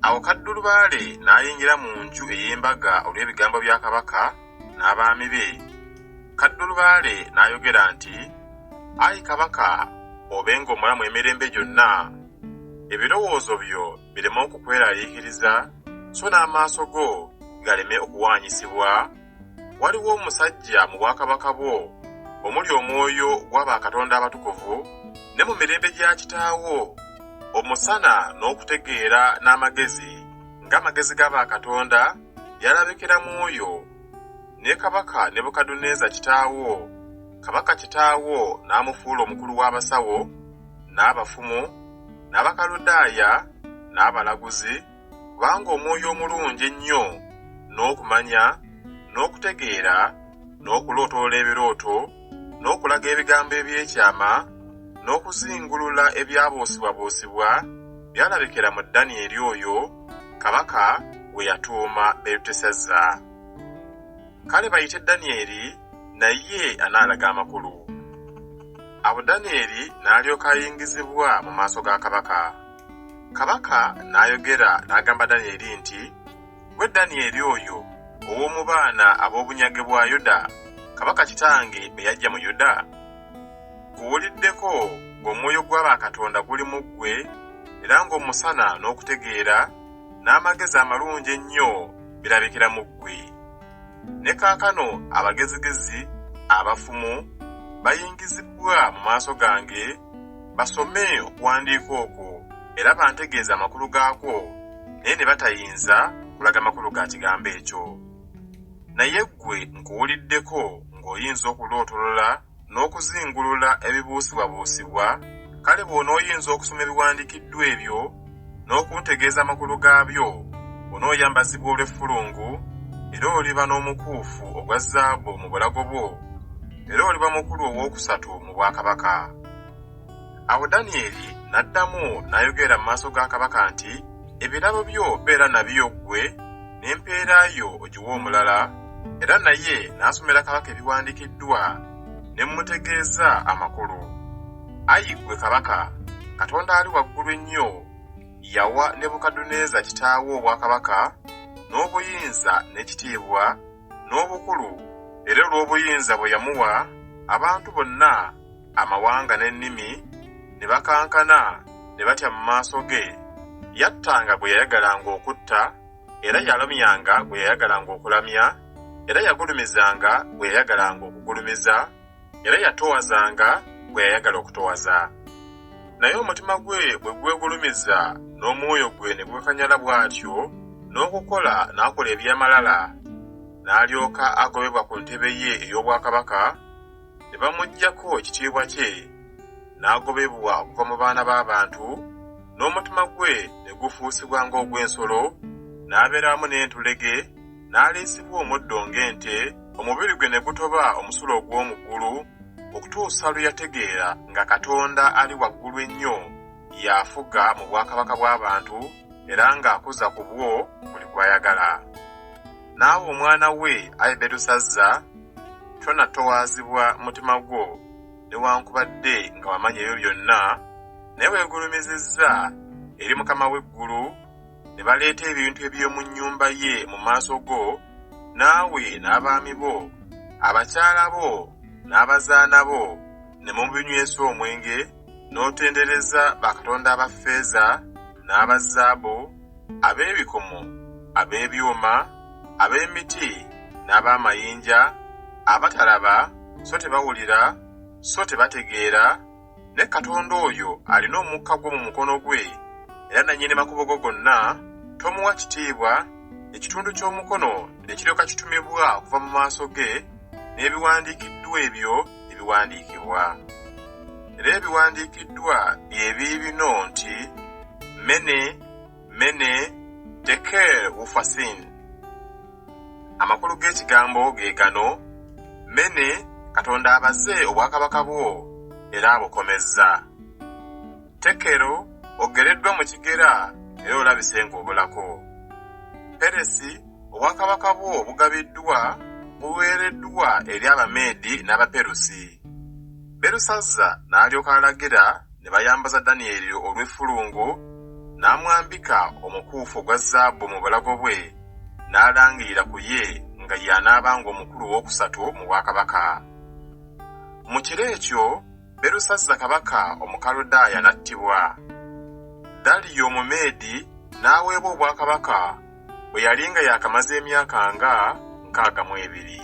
Awo kaddulubaale n'ayingira mu nju ey'embaga olw'ebigambo bya kabaka n'abaami be. Kaddulubaale n'ayogera nti, Ayi kabaka, obenga omulamu emirembe gyonna. Ebirowoozo byo bireme okukweraliikiriza, so n'amaaso go galeme okuwaanyisibwa, waliwo omusajja mu bwakabaka bwo omuli omwoyo gwa bakatonda abatukuvu, ne mu mirembe gya kitaawo, omusana n'okutegeera n'amagezi ng'amagezi ga bakatonda byalabikira mu oyo. Ne kabaka Nebukadduneeza kitaawo, kabaka kitaawo n'amufuula omukulu w'abasawo, n'abafumu, n'Abakaludaaya, n'abalaguzi, kubanga omwoyo omulungi ennyo, n'okumanya, n'okutegeera, n'okulootolola ebirooto, n'okulaga ebigambo eby'ekyama, n'okuzingulula ebyabuusibwabuusibwa, byalabikira mu Danyeri oyo kabaka gwe yatuuma Berutesazza. Kale bayite Danyeri, naye anaalaga amakulu. Awo Danyeri n'alyoka ayingizibwa mu maaso ga kabaka. Kabaka n'ayogera n'agamba Danyeri nti, Ggwe Danyeri oyo ow'omu baana ab'obunyage bwa Yuda, kabaka kitange be yaggya mu Yuda? Nkuwuliddeko ng'omwoyo gwa bakatonda guli mu ggwe, era ng'omusana n'okutegeera n'amagezi amalungi ennyo birabikira mu ggwe. Ne kaakano abagezigezi abafumu bayingizibbwa mu maaso gange basome okuwandiika okwo era bantegeeze amakulu gaakwo, naye ne batayinza kulaga makulu ga kigambo ekyo. Naye ggwe nkuwuliddeko ng'oyinza okulootolola n'okuzingulula ebibuusibwabuusibwa, kale bw'onooyinza okusoma ebiwandiikiddwa ebyo n'okuntegeeza amakulu gaabyo, onooyambazibwa olw'effulungu, era oliba n'omukuufu ogwa zaabu mu bulago bwo, era oliba mukulu owookusatu mu bwakabaka. Awo Danyeri n'addamu n'ayogera mu maaso ga kabaka nti, Ebirabo byo beera nabyo ggwe, n'empeera yo ogiwe omulala. Era naye n'asomera kabaka ebiwandiikiddwa, ne mmutegeeza amakulu. Ayi ggwe kabaka, Katonda Ali Waggulu Ennyo yawa Nebukadduneeza kitaawo obwakabaka, n'obuyinza n'ekitiibwa, n'obukulu, era olw'obuyinza bwe yamuwa, abantu bonna, amawanga n'ennimi ne bakankana ne batya mu maaso ge. Yattanga gwe yayagalanga okutta, era yalamyanga gwe yayagalanga okulamya, era yagulumizanga gwe yayagalanga okugulumiza, era yatoowazanga gwe yayagala okutowaza. Naye omutima gwe bwe gwegulumiza n'omwoyo gwe ne gukakanyala bw'atyo, n'okukola n'akola eby'amalala, n'alyoka agobebwa ku ntebe ye ey'obwakabaka, ne bamuggyako ekitiibwa kye, n'agobebwa okuva mu baana b'abantu, n'omutima gwe ne gufuusibwa ng'ogw'ensolo, n'abeera wamu n'entulege, n'aliisibwa omuddo ng'ente, omubiri gwe ne gutoba omusulo ogw'omu ggulu, okutuusa lwe yategeera nga Katonda Ali Waggulu Ennyo y'afuga mu bwakabaka bw'abantu era ng'akuza ku bwo buli gw'ayagala. Naawe omwana we, ayi Berusazza, tonatowaazibwa mutima gwo, newankubadde nga wamanya ebyo byonna, naye weegulumizizza eri Mukama w'eggulu, ne baleeta ebintu eby'omu nnyumba ye mu maaso go, naawe n'abaami bo, abakyala bo n'abazaana bo, ne mubinywesa omwenge, n'otendereza bakatonda aba ffeeza n'aba zaabu, ab'ebikomo, ab'ebyuma, ab'emiti n'ab'amayinja, abatalaba so tebawulira so tebategeera, Ne Katonda oyo alina omukka gwo mu mukono gwe, era nannyini makubo go gonna, tomuwa kitiibwa, ekitundu ky'omukono ne kiryoka kitumibwa okuva mu maaso ge, n'ebiwandiikiddwa ebyo ne biwandiikibwa. Era ebiwandiikiddwa bye biibino nti, Mene, Mene, Tekel Ufasin. Amakulu g'ekigambo ge gano, Mene, Katonda abaze obwakabaka bwo era abukomezza. Tekero, ogereddwa mu kigera era olabise ng'obulako. Peresi, obwakabaka bwo bugabiddwa, buweereddwa eri Abameedi n'Abaperusi. Berusazza n'alyoka alagira ne bayambaza Danyeri olw'effulungu, n'amwambika omukuufu ogwa zaabu mu bulago bwe, n'alangirira ku ye nga ye anaabanga omukulu owookusatu mu bwakabaka. Mu kiro ekyo Berusazza kabaka Omukaludaaya n'attibwa. Daliyo Omumeedi n'aweebwa obwakabaka bwe yali nga yaakamaze emyaka nga 62.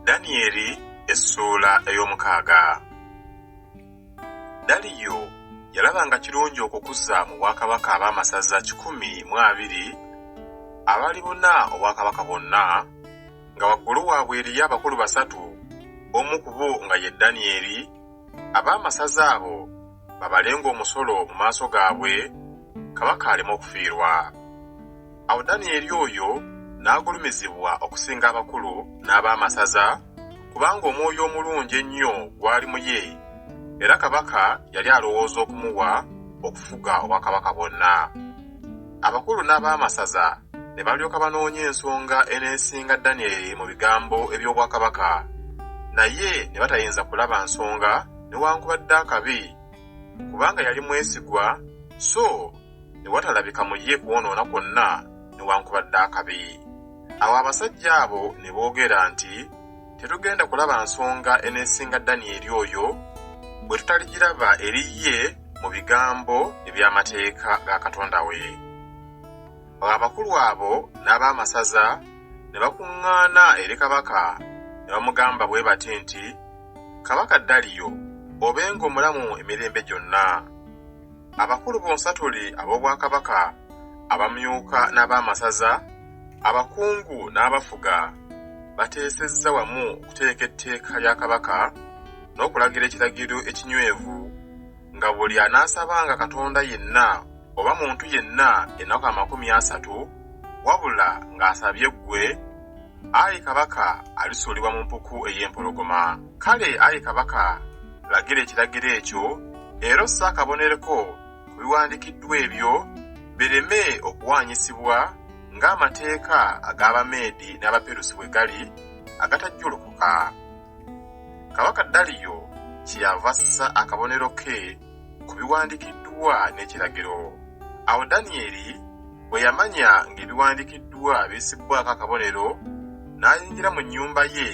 Danyeri essuula ey'omukaaga. Daliyo yalaba nga kirungi okukuza mu bwakabaka ab'amasaza 120 abalibuna obwakabaka bwonna, nga waggulu waabwe eriyo abakulu basatu, omu ku bo nga ye Danyeri, ab'amasaza abo babalenga omusolo mu maaso gaabwe, kabaka aleme okufiirwa. Awo Danyeri oyo n'agulumizibwa okusinga abakulu n'ab'amasaza, kubanga omwoyo omulungi ennyo gwali mu ye, era kabaka yali alowooza okumuwa okufuga obwakabaka bwonna. Abakulu n'ab'amasaza ne balyoka banoonya ensonga eneesinga Danyeri mu bigambo eby'obwakabaka, naye ne batayinza kulaba nsonga newankubadde akabi, kubanga yali mwesigwa, so ne watalabika mu ye kwonoona kwonna newankubadde akabi. Awo abasajja abo ne boogera nti, Tetugenda kulaba nsonga eneesinga Danyeri oyo, bwe tutaligiraba eri ye mu bigambo eby'amateeka ga Katonda we. Awo abakulu abo n'ab'amasaza ne bakuŋŋaana eri kabaka ne bamugamba bwe bati nti, Kabaka Daliyo, obenga omulamu emirembe gyonna. Abakulu bonsatule ab'obwakabaka, abamyuka n'ab'amasaza, abakungu n'abafuga, bateesezza wamu okuteeka etteeka lya kabaka n'okulagira ekiragiro ekinywevu, nga buli anaasabanga Katonda yenna oba muntu yenna ennaku 30, wabula ng'asabye ggwe, ayi kabaka, alisuulibwa mu mpuku ey'empologoma. Kale, ayi kabaka, lagira ekiragiro ekyo, era osse akabonero ko ku biwandiikiddwa ebyo, bireme okuwaanyisibwa ng'amateeka ag'Abameedi n'Abaperusi bwe gali, agatajjulukuka. Kabaka Daliyo kyeyava assa akabonero ke ku biwandiikiddwa n'ekiragiro. Awo Danyeri bwe yamanya ng'ebiwandiikiddwa bissibbwako akabonero, n'ayingira mu nnyumba ye,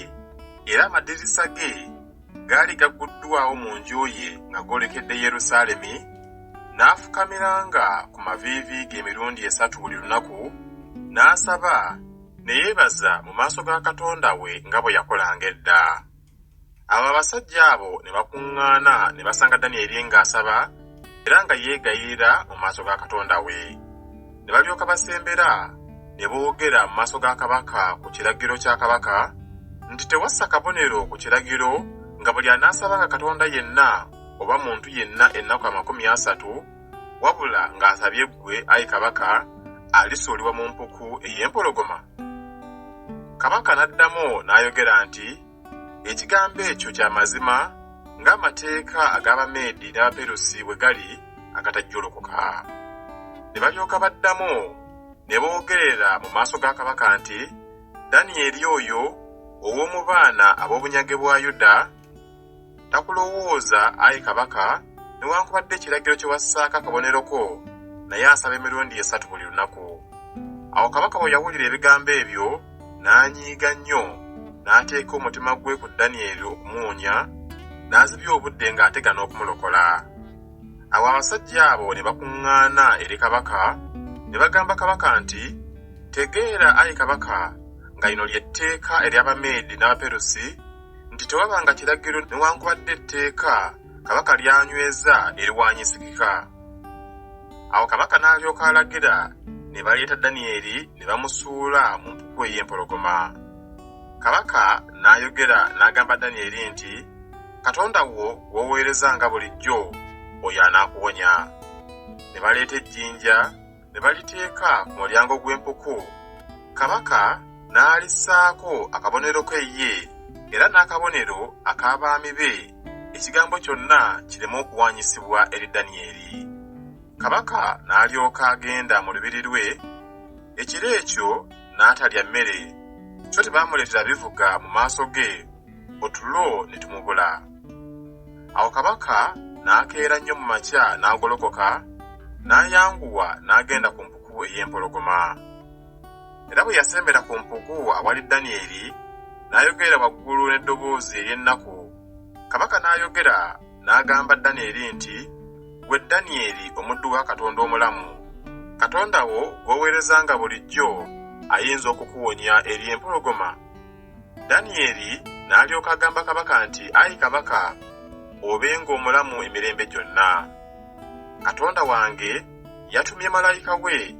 era amadirisa ge gaali gagguddwawo mu nju ye nga goolekedde Yerusaalemi, n'afukamiranga ku maviivi ge emirundi esatu buli lunaku, n'asaba ne yeebaza mu maaso ga Katonda we nga bwe yakolanga edda. Awo abasajja abo ne bakuŋŋaana ne basanga Danyeri ng'asaba era nga yeegayirira mu maaso ga Katonda we. Ne balyoka basembera ne boogera mu maaso ga kabaka ku kiragiro kya kabaka nti tewassa kabonero ku kiragiro nga buli anaasabanga Katonda yenna oba muntu yenna ennaku 30, wabula ng'asabye ggwe, ayi kabaka, alisuulibwa mu mpuku ey'empologoma? Kabaka n'addamu n'ayogera nti, Ekigambo ekyo kya mazima ng'amateeka ag'Abameedi n'Abaperusi bwe gali agatajjulukuka. Ne balyoka baddamu ne boogerera mu maaso ga kabaka nti, Danyeri oyo ow'omu baana ab'obunyage bwa Yuda takulowooza, ayi kabaka, newankubadde ekiragiro kye wassaako akabonero ko, naye asaba emirundi esatu buli lunaku. Awo kabaka bwe yawulira ebigambo ebyo, n'anyiiga nnyo, n'ateeka omutima gwe ku Danyeri okumuwonya, n'azibya obudde ng'ategana okumulokola. Awo abasajja abo ne bakuŋŋaana eri kabaka, ne bagamba kabaka nti, Tegeera, ayi kabaka, nga lino lye tteeka ery'Abameedi n'Abaperusi, nti tewabanga kiragiro newankubadde etteeka kabaka ly'anyweza eriwaanyisikika. Awo kabaka n'alyoka alagira ne baleeta Danyeri ne bamusuula mu mpuku ey'empologoma. Kabaka n'ayogera n'agamba Danyeri nti, Katonda wo gw'oweereza nga bulijjo, oyo anaakuwonya. Ne baleeta ejjinja ne baliteeka ku mulyango gw'empuku, kabaka n'alissaako akabonero ke ye era n'akabonero ak'abaami be, ekigambo kyonna kireme okuwaanyisibwa eri Danyeri. Kabaka n'alyoka agenda mu lubiri lwe, ekiro ekyo n'atalya mmere, so tebaamuleetera bivuga mu maaso ge, otulo ne tumubula. Awo kabaka n'akeera nnyo mu makya n'agolokoka, n'ayanguwa n'agenda ku mpuku ey'empologoma. Era bwe yasembera ku mpuku awali Danyeri, n'ayogerera waggulu n'eddoboozi ery'ennaku. Kabaka n'ayogera. n'agamba Danyeri nti, Ggwe Danyeri omuddu wa Katonda omulamu, Katonda wo gw'oweerezanga bulijjo ayinza okukuwonya eri empologoma? Danyeri n'alyoka agamba kabaka nti, Ayi kabaka, obenga omulamu emirembe gyonna. Katonda wange yatumye malayika we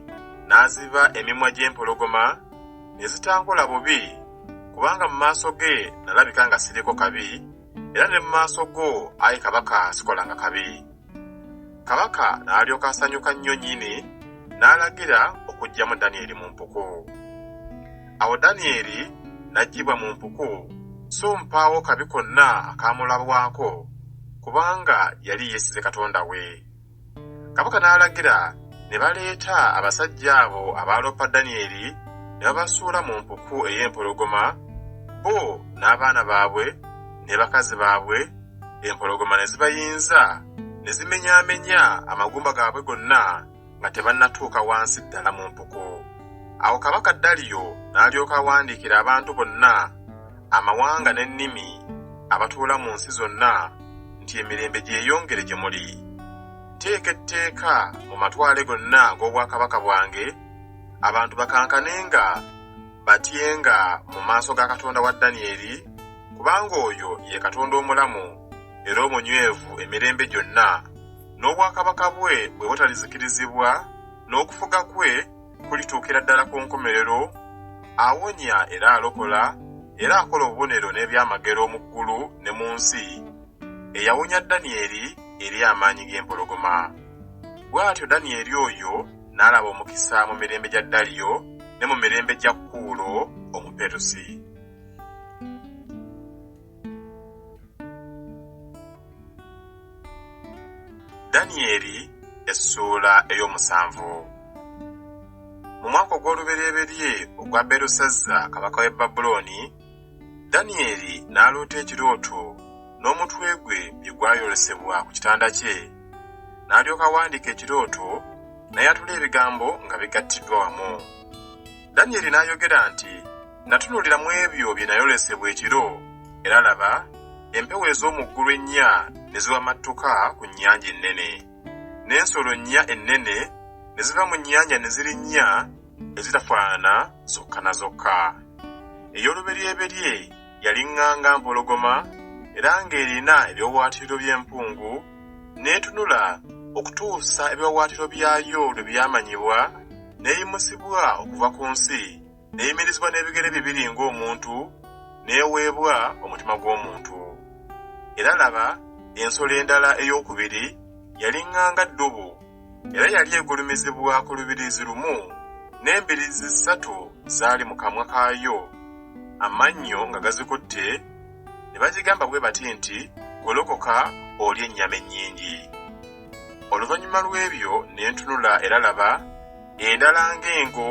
n'aziba emimwa gy'empologoma ne zitankola bubi, kubanga mu maaso ge nalabika nga siriiko kabi, era ne mu maaso go, ayi kabaka, sikolanga kabi. Kabaka n'alyoka asanyuka nnyo nnyini, n'alagira okuggyamu Danyeri mu mpuku. Awo Danyeri n'aggyibwa mu mpuku, so mpaawo kabi konna akaamulabwako, kubanga yali yeesize Katonda we. Kabaka n'alagira ne baleeta abasajja abo abaaloopa Danyeri ne babasuula mu mpuku ey'empologoma, bo n'abaana baabwe ne bakazi baabwe, empologoma ne zibayinza ne zimenyaamenya amagumba gaabwe gonna nga tebannatuuka wansi ddala mu mpuku. Awo kabaka Daliyo n'alyoka awandiikira abantu bonna, amawanga n'ennimi abatuula mu nsi zonna nti emirembe gyeyongere gye muli. Nteeka etteeka mu matwale gonna ag'obwakabaka bwange, abantu bakankanenga batyenga mu maaso ga Katonda wa Danyeri, kubanga oyo ye Katonda omulamu era omunywevu emirembe gyonna, n'obwakabaka bwe bwe butalizikirizibwa, n'okufuga kwe kulituukira ddala ku nkomerero, awonya era alokola, era akola obubonero n'ebyamagero mu ggulu ne mu nsi, eyawonya Danyeri eri amaanyi g'empologoma. Bw'atyo Danyeri oyo n'alaba omukisa mu mirembe gya Daliyo ne mu mirembe gya Kuulo Omuperusi. Danyeri essuula ey'omusanvu. Mu mwaka ogw'olubereberye ogwa Berusazza kabaka w'e Babulooni, Danyeri n'aloota ekirooto n'omutwe gwe bye gwayolesebwa ku kitanda kye. N'alyoka awandiika ekirooto n'ayatula ebigambo nga bigattiddwa wamu. Danyeri n'ayogera nti, Natunuulira mu ebyo bye nayolesebwa ekiro, era laba, empewo ez'omu ggulu ennya ne ziwamattuka ku nnyanja ennene. N'ensolo nnya ennene ne ziva mu nnyanja ne zirinnya ezitafaanana zokka na zokka. Ey'oluberyeberye yali ŋŋanga mpologoma era ng'erina ebiwaawaatiro by'empungu, n'etunula okutuusa ebiwaawaatiro byayo lwe byamanyibwa, n'eyimusibwa okuva ku nsi, n'eyimirizibwa n'ebigere bibiri ng'omuntu, n'eweebwa omutima gw'omuntu. Era laba, ensolo endala ey'okubiri yali ŋŋanga ddubu, era yali egulumizibwa ku lubiriizi lumu, n'embiriizi ssatu zaali mu kamwa kaayo, amannyo nga gazikutte, ne bagigamba bwe bati nti, Golokoka olye ennyama ennyingi. Oluvannyuma lw'ebyo ne ntunula, era laba, endala ng'engo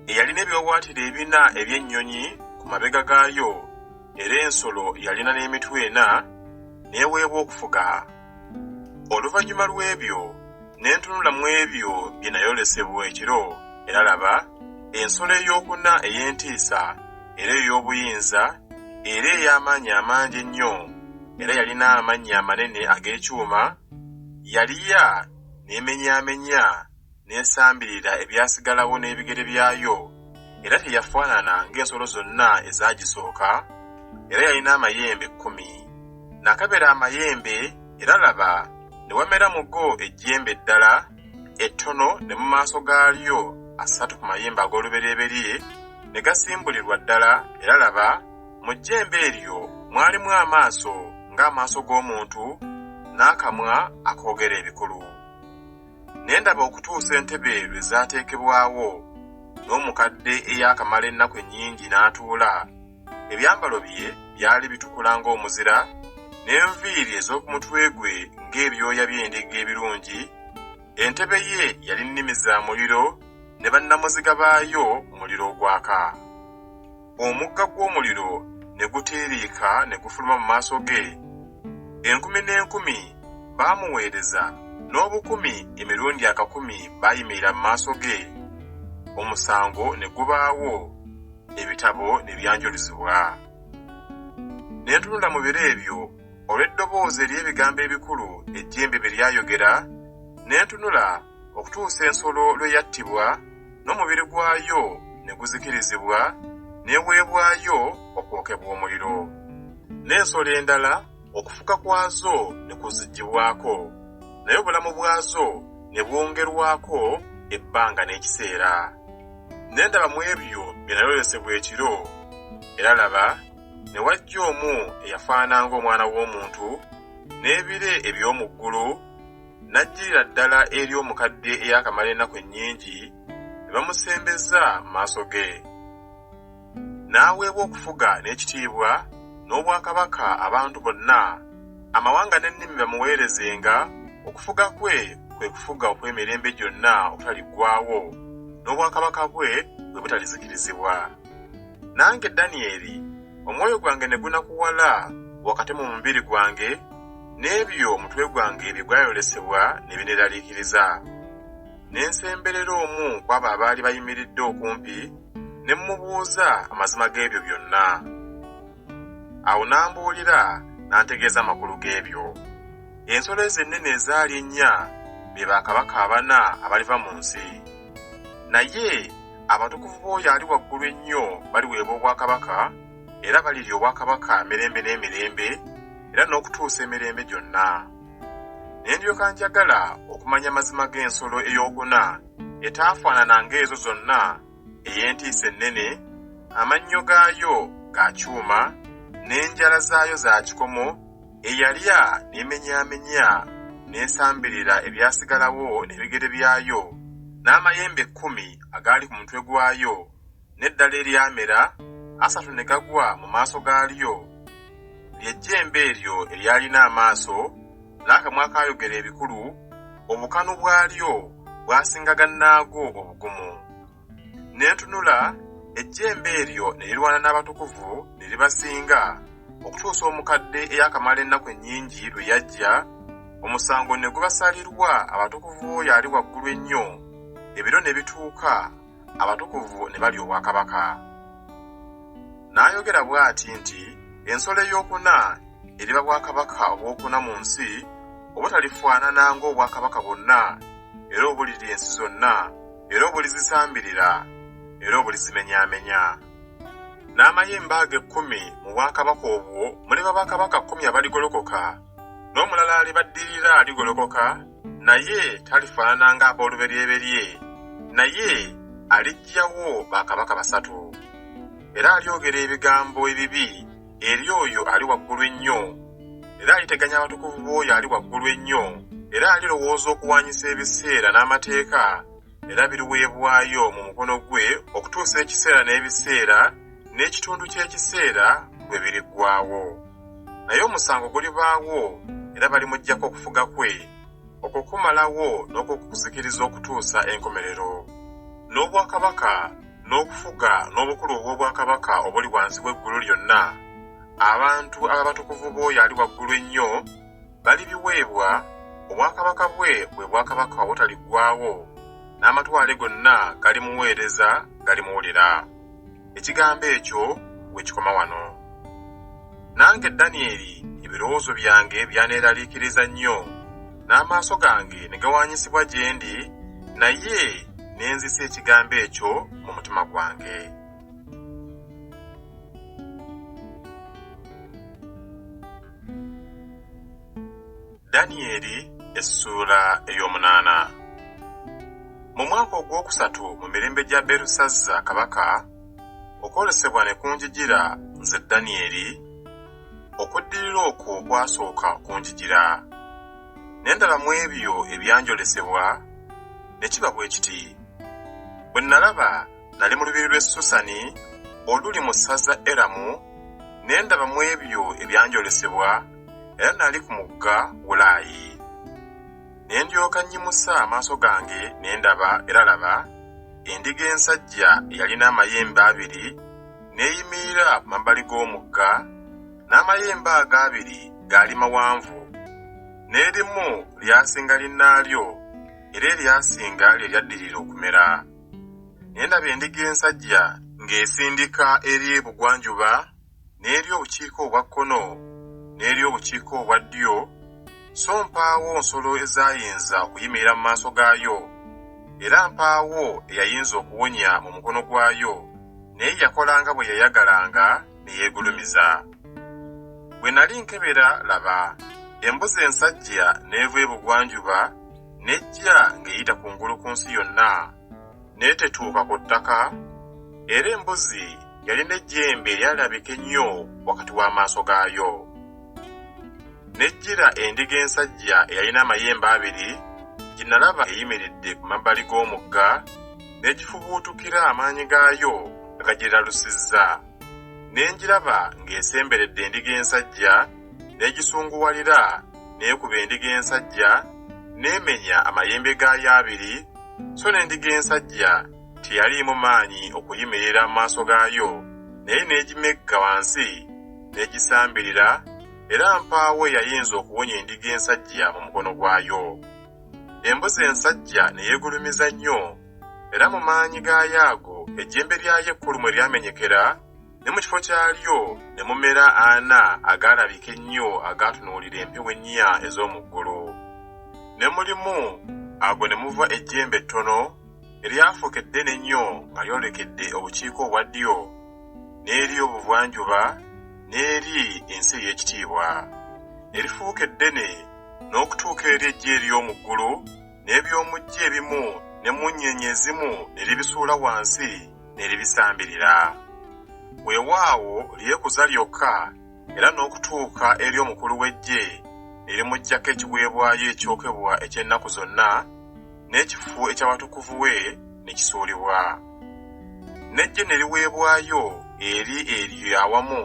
eyalina ebiwaawaatiro ebina eby'ennyonyi ku mabega gaayo, era ensolo yalina n'emitwe ena, n'eweebwa okufuga. Oluvannyuma lw'ebyo ne ntunula mu ebyo bye nayolesebwa ekiro, era laba, ensolo ey'okuna ey'entiisa era ey'obuyinza era ey'amaanyi amangi ennyo, era yalina amannyo amanene ag'ekyuma, yalya n'emenyaamenya n'esambirira ebyasigalawo n'ebigere byayo, era teyafaanana ng'ensolo zonna ezaagisooka, era yalina amayembe kkumi. Nakebera amayembe, era laba, ne wamera mu go ejjembe eddala ettono, ne mu maaso gaalyo asatu ku mayembe ag'olubereberye ne gasimbulirwa ddala, era laba, mu jjembe eryo mwalimu amaaso ng'amaaso g'omuntu, n'akamwa akoogera ebikulu. Ne ndaba okutuusa entebe lwe zaateekebwawo, n'omukadde eyaakamala ennaku ennyingi n'atuula, ebyambalo bye byali bitukula ng'omuzira, n'enviiri ez'oku mutwe gwe ng'ebyoya by'endiga ebirungi, entebe ye yali nnimi za muliro, ne bannamuziga baayo muliro ogwaka. Omugga gw'omuliro ne gutiiriika ne gufuluma mu maaso ge. Enkumi n'enkumi baamuweereza, n'obukumi emirundi akakumi baayimirira mu maaso ge. Omusango ne gubaawo, ebitabo ne byanjuluzibwa. Ne ntunula mu biro ebyo, Olw'eddoboozi ery'ebigambo ebikulu ejjembe bye lyayogera, ne ntunula okutuusa ensolo lwe yattibwa, n'omubiri gwayo ne guzikirizibwa, n'eweebwayo okwokebwa omuliro. N'ensolo endala okufuka kwazo ne kuziggyibwako, naye obulamu bwazo ne bwongerwako ebbanga n'ekiseera. Ne ndaba mu ebyo bye nayolesebwa ekiro, era laba, ne wajja omu eyafaanana ng'omwana w'omuntu, n'ebire eby'omu ggulu, n'ajjirira ddala eri omukadde eyaakamala ennaku ennyingi, ne bamusembeza mu maaso ge. N'aweebwa okufuga n'ekitiibwa n'obwakabaka abantu bonna, amawanga n'ennimi bamuweerezenga, okufuga kwe kwe kufuga okw'emirembe gyonna okutaliggwaawo, n'obwakabaka bwe bwe butalizikirizibwa. Nange Danyeri, omwoyo gwange ne gunakuwala wakati mu mubiri gwange, n'ebyo omutwe gwange bye gwayolesebwa ne bineeraliikiriza. Ne nsemberera omu ku abo abaali bayimiridde okumpi, ne mmubuuza amazima g'ebyo byonna. Awo n'ambuulira n'antegeeza amakulu g'ebyo. Ensolo ezo ennene ezaali ennya be bakabaka abana abaliva mu nsi. Naye abatukuvu b'oyo ali waggulu ennyo baliweebwa obwakabaka, era balirya obwakabaka emirembe n'emirembe, era n'okutuusa emirembe gyonna. Ne ndyoka njagala okumanya amazima g'ensolo ey'okuna etaafaanana ng'ezo zonna, ey'entiisa ennene, amannyo gaayo ga kyuma, n'enjala zaayo za kikomo, eyalya n'emenyaamenya n'esambirira ebyasigalawo n'ebigere byayo, n'amayembe 10 agaali ku mutwe gwayo, n'eddala eryamera, 3 ne gagwa mu maaso gaalyo, lye jjembe eryo eryalina amaaso, n'akamwa akaayogera ebikulu, obukanu bwalyo bwasinga gannaago obugumu. Ne ntunula, ejjembe eryo ne lirwana n'abatukuvu ne libasinga, okutuusa omukadde eyaakamala ennaku ennyingi lwe yajja, omusango ne gubasalirwa abatukuvu b'oyo ali waggulu ennyo, ebiro ne bituuka, abatukuvu ne balya obwakabaka. N'ayogera bw'ati nti ensolo ey'okuna eriba bwakabaka obwokuna mu nsi, obutalifaanana ng'obwakabaka bwonna, era obulirya ensi zonna, era obulizisambirira, era obulizimenyaamenya. N'amayembe ago 10 mu bwakabaka obwo muliba bakabaka 10 abaligolokoka, n'omulala alibaddirira aligolokoka, naye talifaanana ng'ab'oluberyeberye, naye aliggyawo bakabaka 3. Era alyogera ebigambo ebibi eri oyo ali waggulu ennyo, era aliteganya abatukuvu b'oyo ali waggulu ennyo, era alirowooza okuwaanyisa ebiseera n'amateeka, era biriweebwayo mu mukono gwe okutuusa ekiseera n'ebiseera n'ekitundu ky'ekiseera bwe biriggwaawo. Naye omusango gulibaawo, era balimuggyako okufuga kwe, okukumalawo n'okukuzikiriza okutuusa enkomerero. N'obwakabaka n'okufuga n'obukulu obw'obwakabaka obuli wansi w'eggulu lyonna, abantu ab'abatukuvu b'oyo ali waggulu ennyo balibiweebwa, obwakabaka bwe bwe bwakabaka obutaliggwaawo, n'amatwale gonna galimuweereza galimuwulira. Ekigambo ekyo we kikoma wano. Nange Danyeri ebirowoozo byange byaneeraliikiriza nnyo, n'amaaso gange ne gawaanyisibwa gye ndi, naye ne nzisa ekigambo ekyo mu mutima gwange. Danyeri essuula ey'omunaana. Mu mwaka ogwokusatu mu mirembe gya Berusazza kabaka, okwolesebwa ne kunjijira nze Danyeri, okuddirira okwo okwasooka okunjijira. Ne ndaba mu ebyo ebyanjolesebwa, ne kiba bwe kiti. Bwe nalaba nali mu lubiri lw'e Susani oluli mu ssaza Eramu, ne ndaba mu ebyo ebyanjolesebwa, era nali ku mugga Ulaayi. Ne ndyoka nnyimusa amaaso gange ne ndaba, era laba, endiga ensajja eyalina amayembe 2 n'eyimirira ku mabbali g'omugga, n'amayembe ago 2 gaali mawanvu, n'erimu lyasinga linnaalyo, era eryasinga lye lyaddirira okumera. Ne ndaba endiga ensajja ng'esindika eri ebugwanjuba n'eri obukiika obwa kkono, n'eri obukiika obwa ddyo, so mpaawo nsolo ezaayinza okuyimirira mu maaso gaayo, era mpaawo eyayinza okuwonya mu mukono gwayo, naye yakola nga bwe yayagalanga ne yeegulumiza. Bwe nali nkebera, laba, embuzi ensajja n'eva ebugwanjuba n'ejja ng'eyita kungulu ku nsi yonna, n'etetuuka ku ttaka, era embuzi yalina ejjembe eryalabika ennyo wakati w'amaaso gaayo. N'ejjira endiga ensajja eyalina amayembe abiri gye nalaba eyimiridde ku mabbali g'omugga, n'egifubuutukira amaanyi gaayo nga gagiralusizza. Ne ngiraba ng'esemberedde endiga ensajja, n'egisunguwalira, n'ekuba endiga ensajja, n'emenya amayembe gaayo abiri, so n'endiga ensajja teyaliimu maanyi okuyimirira mu maaso gaayo, naye n'egimegga wansi, n'egisambirira, era mpaawo eyayinza okuwonya endiga ensajja mu mukono gwayo. Embuzi ensajja ne yeegulumiza nnyo, era mu maanyi gaayo ago ejjembe lyayo ekkulu mwe lyamenyekera, ne mu kifo kyalyo ne mumera ana agaalabika ennyo agaatunuulira empewo ennya ez'omu ggulu. Ne mu limu ago ne muva ejjembe ettono eryafuuka eddene ennyo nga lyolekedde obukiika obwa ddyo, n'eri obuvanjuba, n'eri ensi ey'ekitiibwa. Ne lifuuka eddene n'okutuuka eri eggye ery'omu ggulu, n'eby'omu ggye ebimu n'emmunyeenye ezimu ne libisuula wansi ne libisambirira. Weewaawo lyekuza lyokka era n'okutuuka eri omukulu w'eggye ne limuggyako ekiweebwayo ekyokebwa eky'ennaku zonna, n'ekifo eky'awatukuvu we ne kisuulibwa. N'eggye ne liweebwayo eri eryo awamu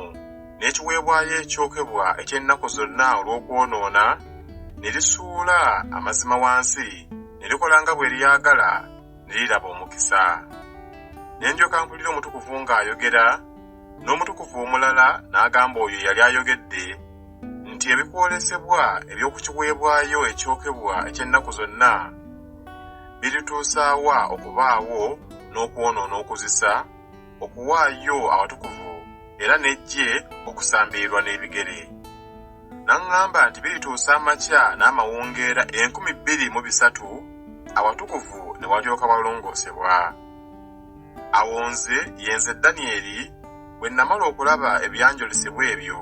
n'ekiweebwayo ekyokebwa eky'ennaku zonna olw'okwonoona, ne lisuula amazima wansi, ne likola nga bwe lyagala, ne liraba omukisa. Ne ndyoka mpulira omutukuvu ng'ayogera, n'omutukuvu omulala n'agamba oyo eyali ayogedde nti ebikwolesebwa eby'oku kiweebwayo ekyokebwa eky'ennaku zonna birituusa wa okubaawo n'okwonoona okuzisa, okuwaayo awatukuvu era n'eggye okusambirirwa n'ebigere. N'aŋŋamba nti birituusa amakya n'amawungeera 2300 awatukuvu ne walyoka walongoosebwa. Awo nze, ye nze Danyeri, bwe namala okulaba ebyanjolesebwa ebyo,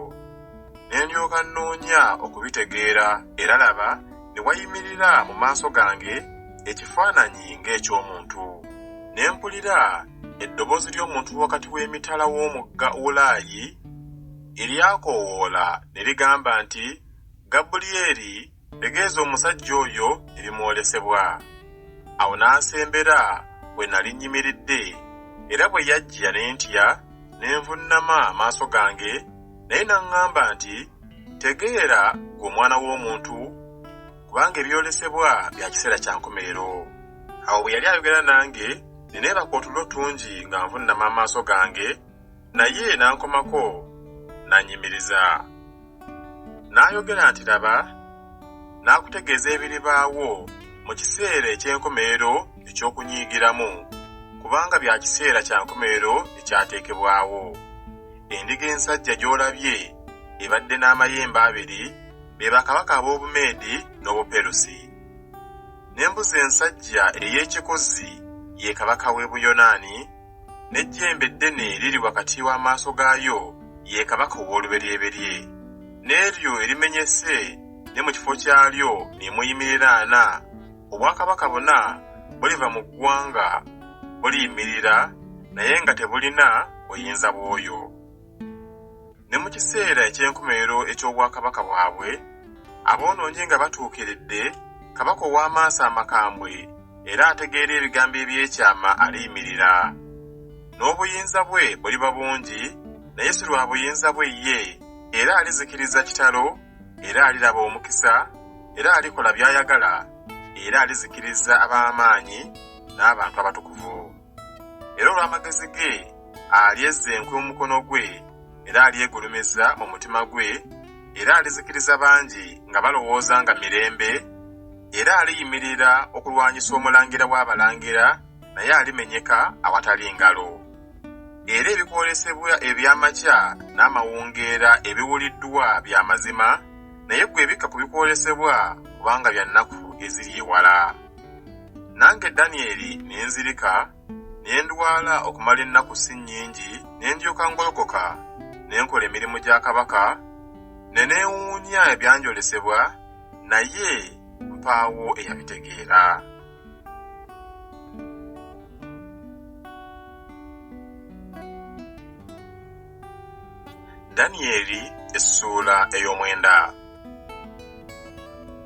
ne ndyoka nnoonya okubitegeera, era laba, ne wayimirira mu maaso gange ekifaananyi ng'eky'omuntu. Ne mpulira eddoboozi ly'omuntu wakati w'emitala w'omugga Ulaayi, eryakoowoola ne ligamba nti, Gabulyeri, tegeeza omusajja oyo ebimwolesebwa. Awo n'asembera we nali nnyimiridde, era bwe yajja ne ntya, ne nvunnama amaaso gange, naye n'aŋŋamba nti, Tegeera, ggwe omwana w'omuntu, kubanga ebyolesebwa bya kiseera kya nkomerero. Awo bwe yali ayogera nange, ne neebaka otulo tungi nga nvunnama amaaso gange, naye n'ankomako, n'annyimiriza. N'ayogera nti, Laba, naakutegeeza ebiribaawo mu kiseera eky'enkomerero eky'okunyiigiramu, kubanga bya kiseera kya nkomerero ekyateekebwawo. Endiga ensajja gy'olabye ebadde n'amayembe abiri be bakabaka ab'Obumeedi n'Obuperusi. N'embuzi ensajja ey'ekikozi ye kabaka w'e Buyonaani, n'ejjembe eddene eriri wakati w'amaaso gaayo ye kabaka ow'oluberyeberye. N'eryo erimenyese ne mu kifo kyalyo ne muyimirira ana, obwakabaka buna buliva mu ggwanga buliyimirira naye nga tebulina buyinza bw'oyo. Ne mu kiseera eky'enkomerero eky'obwakabaka bwabwe, aboonoonyi nga batuukiridde, kabaka ow'amaaso amakambwe era ategeera ebigambo eby'ekyama aliyimirira. N'obuyinza bwe buliba bungi, naye si lwa buyinza bwe ye, era alizikiriza kitalo, era aliraba omukisa, era alikola by'ayagala, era alizikiriza ab'amaanyi n'abantu abatukuvu. Era olw'amagezi ge alyezza enkwe mu mukono gwe, era alyegulumiza mu mutima gwe, era alizikiriza bangi nga balowooza nga mirembe, era aliyimirira okulwanyisa omulangira w'abalangira, naye alimenyeka awatali ngalo. Era ebikwolesebwa eby'amakya n'amawungeera ebiwuliddwa bya mazima, naye ggwe bikka ku bikwolesebwa, kubanga bya nnaku eziri ewala. Nange Danyeri ne nzirika, ne ndwala okumala ennaku si nnyingi, ne ndyoka ngolokoka, ne nkola emirimu gya kabaka, ne neewuunya ebyanjolesebwa, naye mpaawo eyabitegeera. Danyeri essuula ey'omwenda.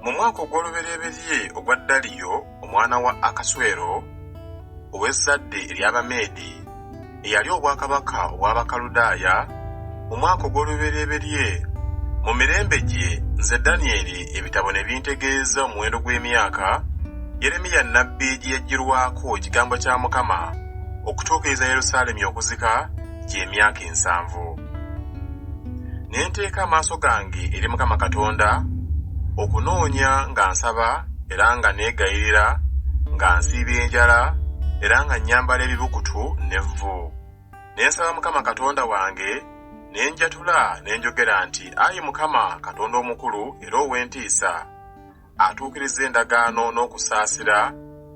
Mu mwaka ogw'olubereberye ogwa Daliyo omwana wa Akaswero ow'ezzadde ery'Abameedi, eyalya obwakabaka obw'Abakaludaaya, mu mwaka ogw'olubereberye mu mirembe gye, nze Danyeri ebitabo ne bintegeeza omuwendo gw'emyaka Yeremiya nnabbi gye yaggyirwako ekigambo kya Mukama okutuukiriza Yerusaalemi okuzika, gy'emyaka 70. Ne nteeka amaaso gange eri Mukama Katonda okunoonya nga nsaba era nga neegayirira, nga nsiiba enjala era nga nnyambala ebibukutu n'evvu. Ne nsaba Mukama Katonda wange, ne njatula ne njogera nti, Ayi Mukama Katonda omukulu era ow'entiisa, atuukiriza endagaano n'okusaasira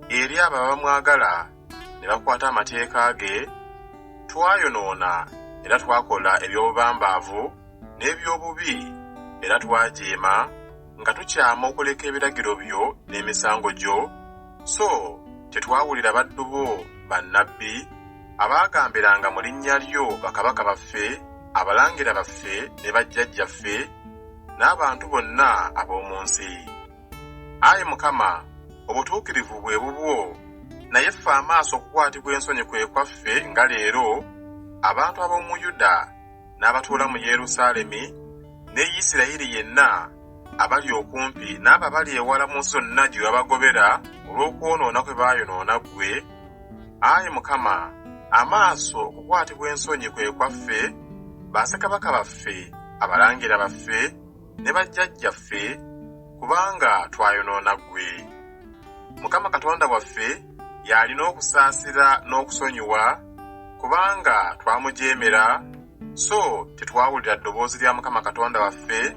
eri abo abamwagala ne bakwata amateeka ge, twayonoona era twakola eby'obubambaavu n'eby'obubi era twajeema nga tukyama okuleka ebiragiro byo n'emisango gyo, so tetwawulira baddu bo bannabbi abaagambiranga mu linnya lyo bakabaka baffe, abalangira baffe ne bajjajjaffe n'abantu bonna ab'omu nsi. Ayi Mukama, obutuukirivu bwe bubwo, naye ffe amaaso okukwatibwa ensonyi kwe kwaffe nga leero, abantu ab'omu Yuda n'abatuula mu Yerusaalemi ne Isirayiri yenna abali okumpi n'abo abali ewala mu nsi zonna gye wabagobera olw'okwonoona kwe baayonoona ggwe. Ayi Mukama, amaaso okukwatibwa ensonyi kwe kwaffe, bassekabaka baffe, abalangira baffe ne bajjajjaffe, kubanga twayonoona ggwe. Mukama Katonda waffe y'alina okusaasira n'okusonyiwa, kubanga twamujeemera, so tetwawulira ddoboozi lya Mukama Katonda waffe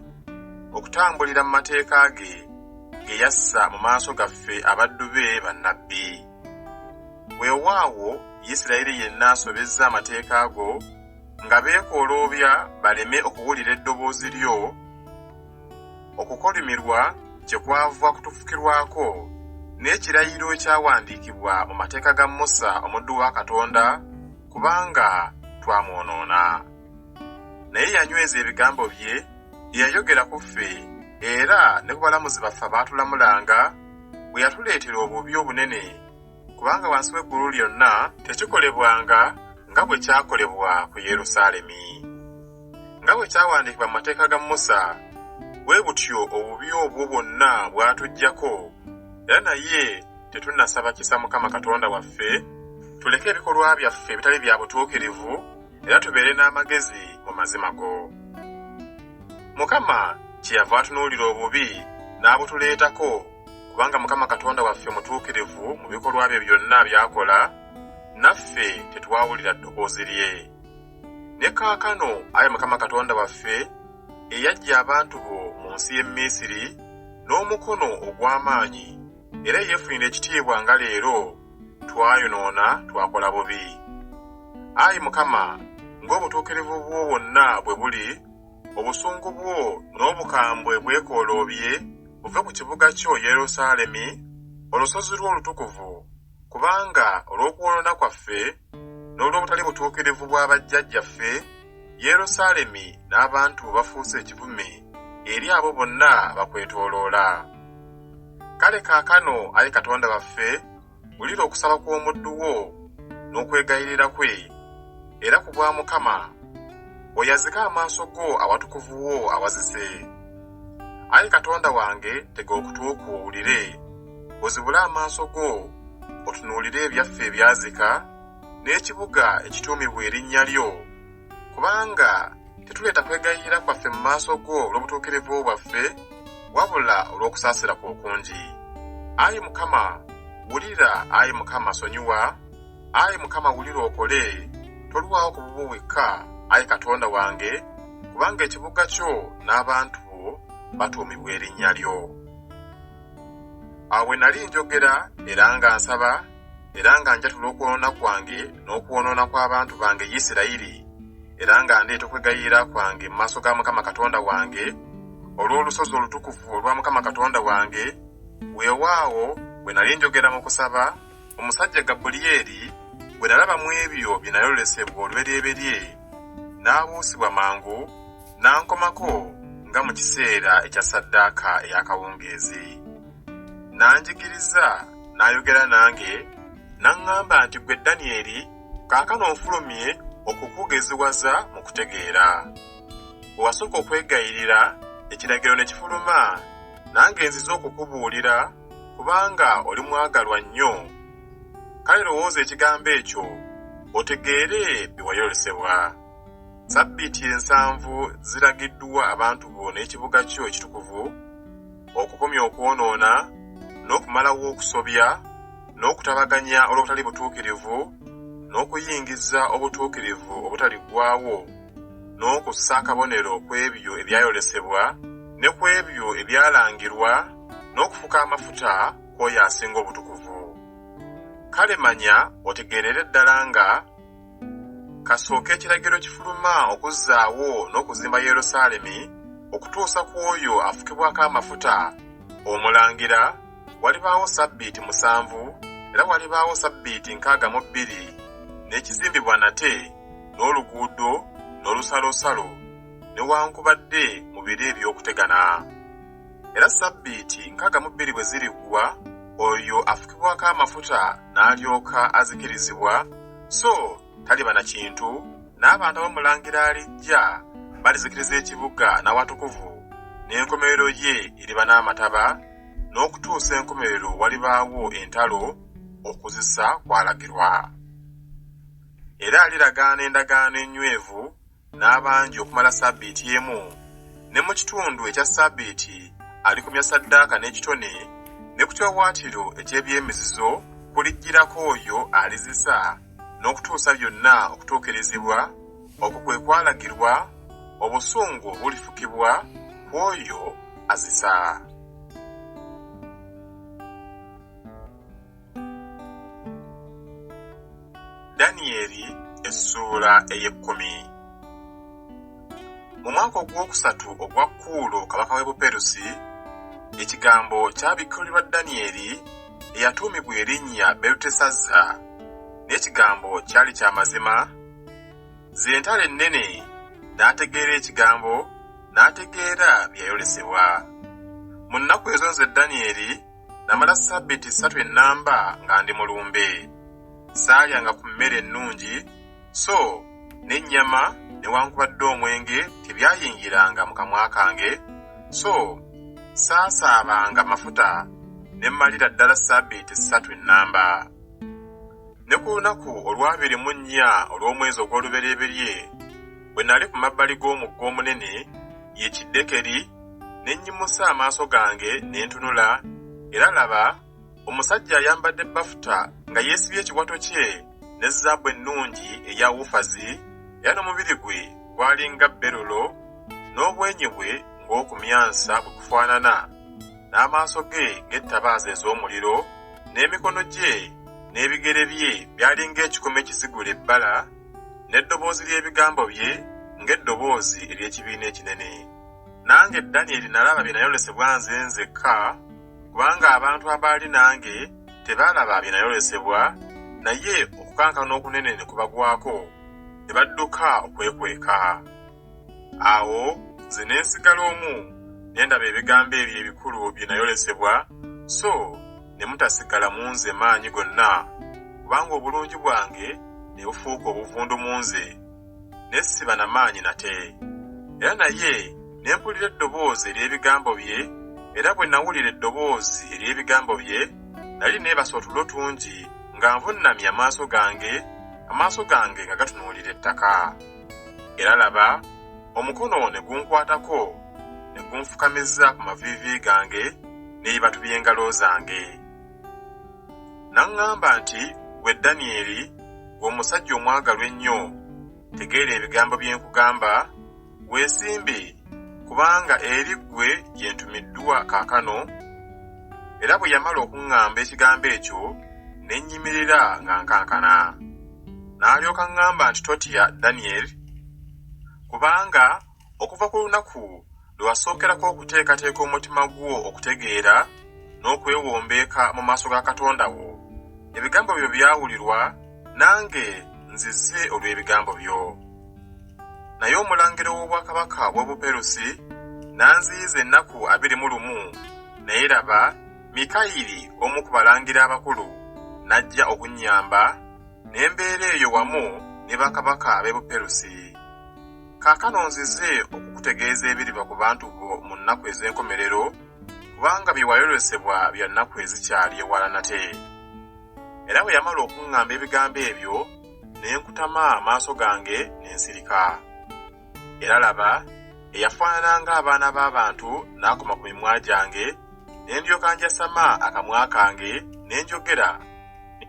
okutambulira mu mateeka ge ge yassa mu maaso gaffe abaddu be bannabbi. Weewaawo Isirayiri yenna asobezza amateeka go nga beekooloobya baleme okuwulira eddoboozi lyo, okukolimirwa kyekwava kutufukirwako n'ekirayiro ekyawandiikibwa mu mateeka ga Musa omuddu wa Katonda, kubanga twamwonoona. Naye yanyweza ebigambo bye bye yayogera ku ffe era ne ku balamuzi baffe abaatulamulanga, bwe yatuleetera obubi obunene, kubanga wansi w'eggulu lyonna tekikolebwanga nga bwe kyakolebwa ku Yerusaalemi. Nga bwe kyawandiikibwa mu mateeka ga Musa, bwe butyo obubi obwo bwonna bwatujjako, era naye tetunnasaba kisa Mukama Katonda waffe, tuleke ebikolwa byaffe ebitali bya butuukirivu, era tubeere n'amagezi mu mazima go. Mukama kyeyava atunuulira obubi n'abutuleetako, kubanga Mukama Katonda waffe mutuukirivu mu bikolwa bye byonna by'akola, naffe tetwawulira ddoboozi lye. Ne kaakano, ayi Mukama Katonda waffe, eyaggya abantu bo mu nsi y'e Misiri n'omukono ogw'amaanyi, era eyeefunira ekitiibwa nga leero, twayonoona twakola bubi. Ayi Mukama, ng'obutuukirivu bwo bwonna bwe buli, obusungu bwo n'obukambwe bwekooloobye buve ku kibuga kyo Yerusaalemi, olusozi lwo olutukuvu, kubanga olw'okwonoona kwaffe n'olw'obutali butuukirivu bwa bajjajjaffe, Yerusaalemi n'abantu bo bafuuse ekivume eri abo bonna abakwetooloola. Kale kaakano, ayi Katonda waffe, wulira okusaba kw'omuddu wo n'okwegayirira kwe, era ku bwa Mukama oyazike amaaso go awatukuvu wo awazise. Ayi Katonda wange, tega okutu kwo owulire, ozibule amaaso go otunuulire ebyaffe ebyazika n'ekibuga ekituumibwa erinnya lyo, kubanga tetuleeta kwegayirira kwaffe mu maaso go olw'obutuukirivu bwaffe, wabula olw'okusaasira kwo okungi. Ayi Mukama, wulira, ayi Mukama, sonyiwa, ayi Mukama, wulira okole, Tolwawo ku bubwo wekka, ayi Katonda wange, kubanga ekibuga kyo n'abantu bo batuumibwa erinnya lyo. Awo bwe nali njogera era nga nsaba era nga njatula okwonoona kwange n'okwonoona kw'abantu bange Isirayiri, era nga ndeeta okwegayirira kwange mu maaso ga Mukama Katonda wange olw'olusozi olutukuvu olwa Mukama Katonda wange, weewaawo, bwe nali njogera mu kusaba, omusajja Gabulyeri gwe nalaba mu ebyo bye nayolesebwa oluberyeberye, n'abuusibwa mangu n'ankomako nga mu kiseera ekya ssaddaaka ey'akawungeezi. N'anjigiriza, n'ayogera nange, n'aŋŋamba nti, Ggwe Danyeri, kaakano nfulumye okukugeziwaza mu kutegeera. Bwe wasooka okwegayirira, ekiragiro ne kifuluma, nange nzize okukubuulira, kubanga oli mwagalwa nnyo. Kale lowooza ekigambo ekyo, otegeere bye wayolesebwa. Ssabbiiti 70 ziragiddwa abantu bo n'ekibuga kyo ekitukuvu, okukomya okwonoona, n'okumalawo okusobya, n'okutabaganya olw'obutali butuukirivu, n'okuyingiza obutuukirivu obutaliggwaawo, n'okussa akabonero ku ebyo ebyayolesebwa ne ku ebyo ebyalangirwa, n'okufuka amafuta ku oyo asinga obutukuvu. Kale manya otegeerere ddala nga kasooka ekiragiro kifuluma okuzzaawo n'okuzimba Yerusaalemi okutuusa ku oyo afukibwako amafuta omulangira, walibaawo ssabbiiti 7, era walibaawo ssabbiiti 62, n'ekizimbibwa nate, n'oluguudo, n'olusalosalo, newankubadde mu biro eby'okutegana. Era ssabbiiti 62 bwe ziriggwa, oyo afukibwako amafuta n'alyoka azikirizibwa, so taliba na kintu, n'abantu ab'omulangira alijja balizikiriza ekibuga n'awatukuvu, n'enkomerero ye eriba n'amataba, n'okutuusa enkomerero walibaawo entalo, okuzisa kwalagirwa. Era aliragaana endagaano ennywevu n'abangi okumala ssabbiiti emu, ne mu kitundu ekya ssabbiiti alikomya ssaddaaka n'ekitone, ne ku kiwaawaatiro eky'eby'emizizo kulijjirako oyo alizisa, n'okutuusa byonna okutuukirizibwa, okwo kwe kwalagirwa, obusungu bulifukibwa ku oyo azisa. Danyeri essuula ey'ekkumi. Mu mwaka ogwokusatu ogwa Kuulo kabaka w'e Buperusi, ekigambo kyabikkulirwa Danyeri eyatuumibwa erinnya Berutesazza, n'ekigambo kyali kya mazima, ze ntalo ennene, n'ategeera ekigambo, n'ategeera bye yayolesebwa. Mu nnaku ezo nze Danyeri namala ssabbiiti 3 ennamba nga ndi mulumbe. Saalyanga ku mmere ennungi, so n'ennyama newankubadde omwenge tebyayingiranga mu kamwa kange, so saasaabanga mafuta, ne mmalira ddala ssabbiiti 3 ennamba. Ne ku lunaku olw'24 olw'omwezi ogw'olubereberye, bwe nali ku mabbali g'omugga omunene, ye Kiddekeri, ne nnyimusa amaaso gange ne ntunula, era laba, omusajja ayambadde bafuta nga yeesibye ekiwato kye ne zaabu ennungi eya Wufazi, era n'omubiri gwe gwali nga berulo, n'obwenyi bwe ng'okumyansa bwe kufaanana, n'amaaso ge ng'ettabaaza ez'omuliro, n'emikono gye n'ebigere bye byali ng'ekikomo ekizigula ebbala, n'eddoboozi ly'ebigambo bye ng'eddoboozi ery'ekibiina ekinene. Nange Danyeri nalaba bye nayolesebwa nze nzekka, kubanga abantu abaali nange tebaalaba bye nayolesebwa, naye okukankana okunene ne kubagwako, ne badduka okwekweka. Awo nze ne nsigala omu, ne ndaba ebigambo ebyo ebikulu bye nayolesebwa, so ne mutasigala mu nze maanyi gonna, kubanga obulungi bwange ne bufuuka obuvundu mu nze, ne siba na maanyi nate. Era naye ne mpulira eddoboozi ery'ebigambo bye, era bwe nawulira eddoboozi ery'ebigambo bye, nali neebase otulo tungi nga nvunnamye amaaso gange, amaaso gange nga gatunuulira ettaka. Era laba, omukono ne gunkwatako, ne gunfukamiza ku maviivi gange n'ebibatu by'engalo zange. N'aŋŋamba nti, Ggwe Danyeri, ggwe omusajja omwagalwa ennyo, Tegeera ebigambo bye nkugamba, weesimbe, kubanga eri ggwe gye ntumiddwa kaakano. Era bwe yamala okuŋŋamba ekigambo ekyo, ne nnyimirira nga nkankana. N'alyoka aŋŋamba nti, Totya, Danyeri, kubanga okuva ku lunaku lwe wasookerako okuteekateeka omutima gwo okutegeera n'okwewombeeka mu maaso ga Katonda wo, ebigambo byo byawulirwa, nange nzize olw'ebigambo byo. Naye omulangira ow'obwakabaka bw'Obuperusi n'anziyiza ennaku 21, naye laba, Mikayiri omu ku balangira abakulu n'ajja okunnyamba, ne mbeera eyo wamu ne bakabaka ab'e Buperusi. Kaakano nzize okukutegeeza ebiriba ku bantu bo mu nnaku ez'enkomerero, kubanga bye wayolesebwa bya nnaku ezikyali ewala nate. Era bwe yamala okuŋŋamba ebigambo ebyo, ne nkutama amaaso gange ne nsirika. Era laba, eyafaanana ng'abaana b'abantu n'akoma ku mimwa gyange, ne ndyoka njasama akamwa kange ne njogera,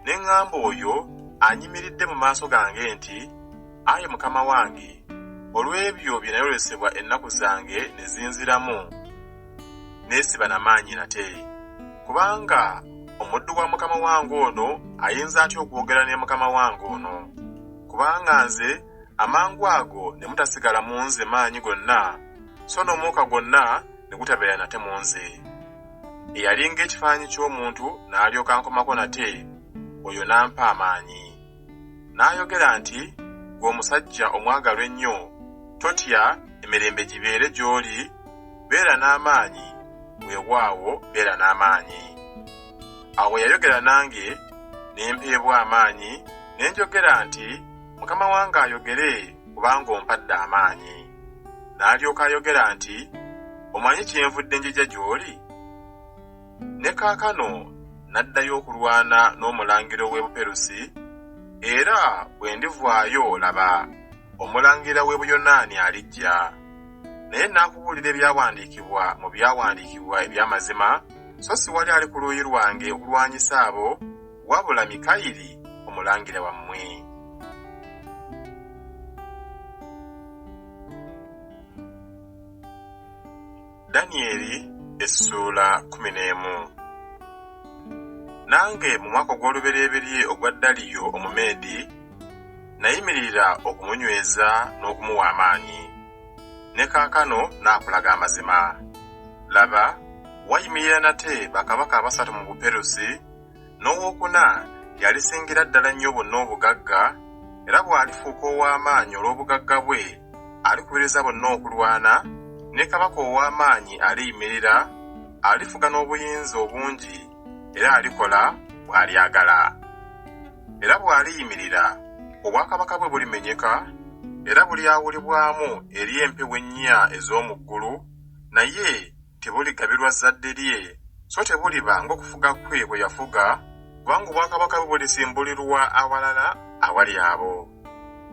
ne ŋŋamba oyo anyimiridde mu maaso gange nti, Ayi Mukama wange, olw'ebyo bye nayolesebwa ennaku zange ne zinziramu, neesiba na maanyi nate. Kubanga omuddu wa mukama wange ono ayinza atya okwogera ne mukama wange ono? Kubanga nze amangu ago ne mutasigala mu nze maanyi gonna, so n'omukka gwonna ne gutabeera nate mu nze. Eyali ng'ekifaananyi ky'omuntu n'alyoka ankomako nate, oyo n'ampa amaanyi. N'ayogera nti, Ggwe omusajja omwagalwa ennyo, totya, emirembe gibeere gy'oli, beera n'amaanyi, weewaawo beera n'amaanyi. Awo bwe yayogera nange, ne mpeebwa amaanyi, ne njogera nti, Mukama wange ayogere, kubanga ompadde amaanyi. N'alyoka ayogera nti, Omanyi kyenvudde njija gy'oli? Ne kaakano n'addayo okulwana n'omulangira ow'e Buperusi, era bwe ndivaayo, laba, omulangira w'e Buyonaani alijja. Naye nnaakubuulira ebyawandiikibwa mu byawandiikibwa eby'amazima, so siwali ali ku luuyi lwange okulwanyisa abo, wabula Mikayiri omulangira wammwe. Danyeri essuula 11. Nange mu mwaka ogw'olubereberye ogwa Daliyo Omumeedi, nayimirira okumunyweza n'okumuwa amaanyi. Ne kaakano naakulaga amazima. Laba, wayimirira nate bakabaka abasatu mu Buperusi, n'owokuna y'alisingira ddala nnyo bonna obugagga, era bw'alifuuka ow'amaanyi olw'obugagga bwe, alikubiriza bonna okulwana, ne kabaka ow'amaanyi aliyimirira, alifuga n'obuyinza obungi, era alikola bw'alyagala. Era bw'aliyimirira, obwakabaka bwe bulimenyeka, era bulyawulibwamu eri empewo ennya ez'omu ggulu, naye tebuligabirwa zzadde lye, so tebuliba ng'okufuga kwe bwe yafuga, kubanga obwakabaka bwe bulisimbulirwa awalala awali abo.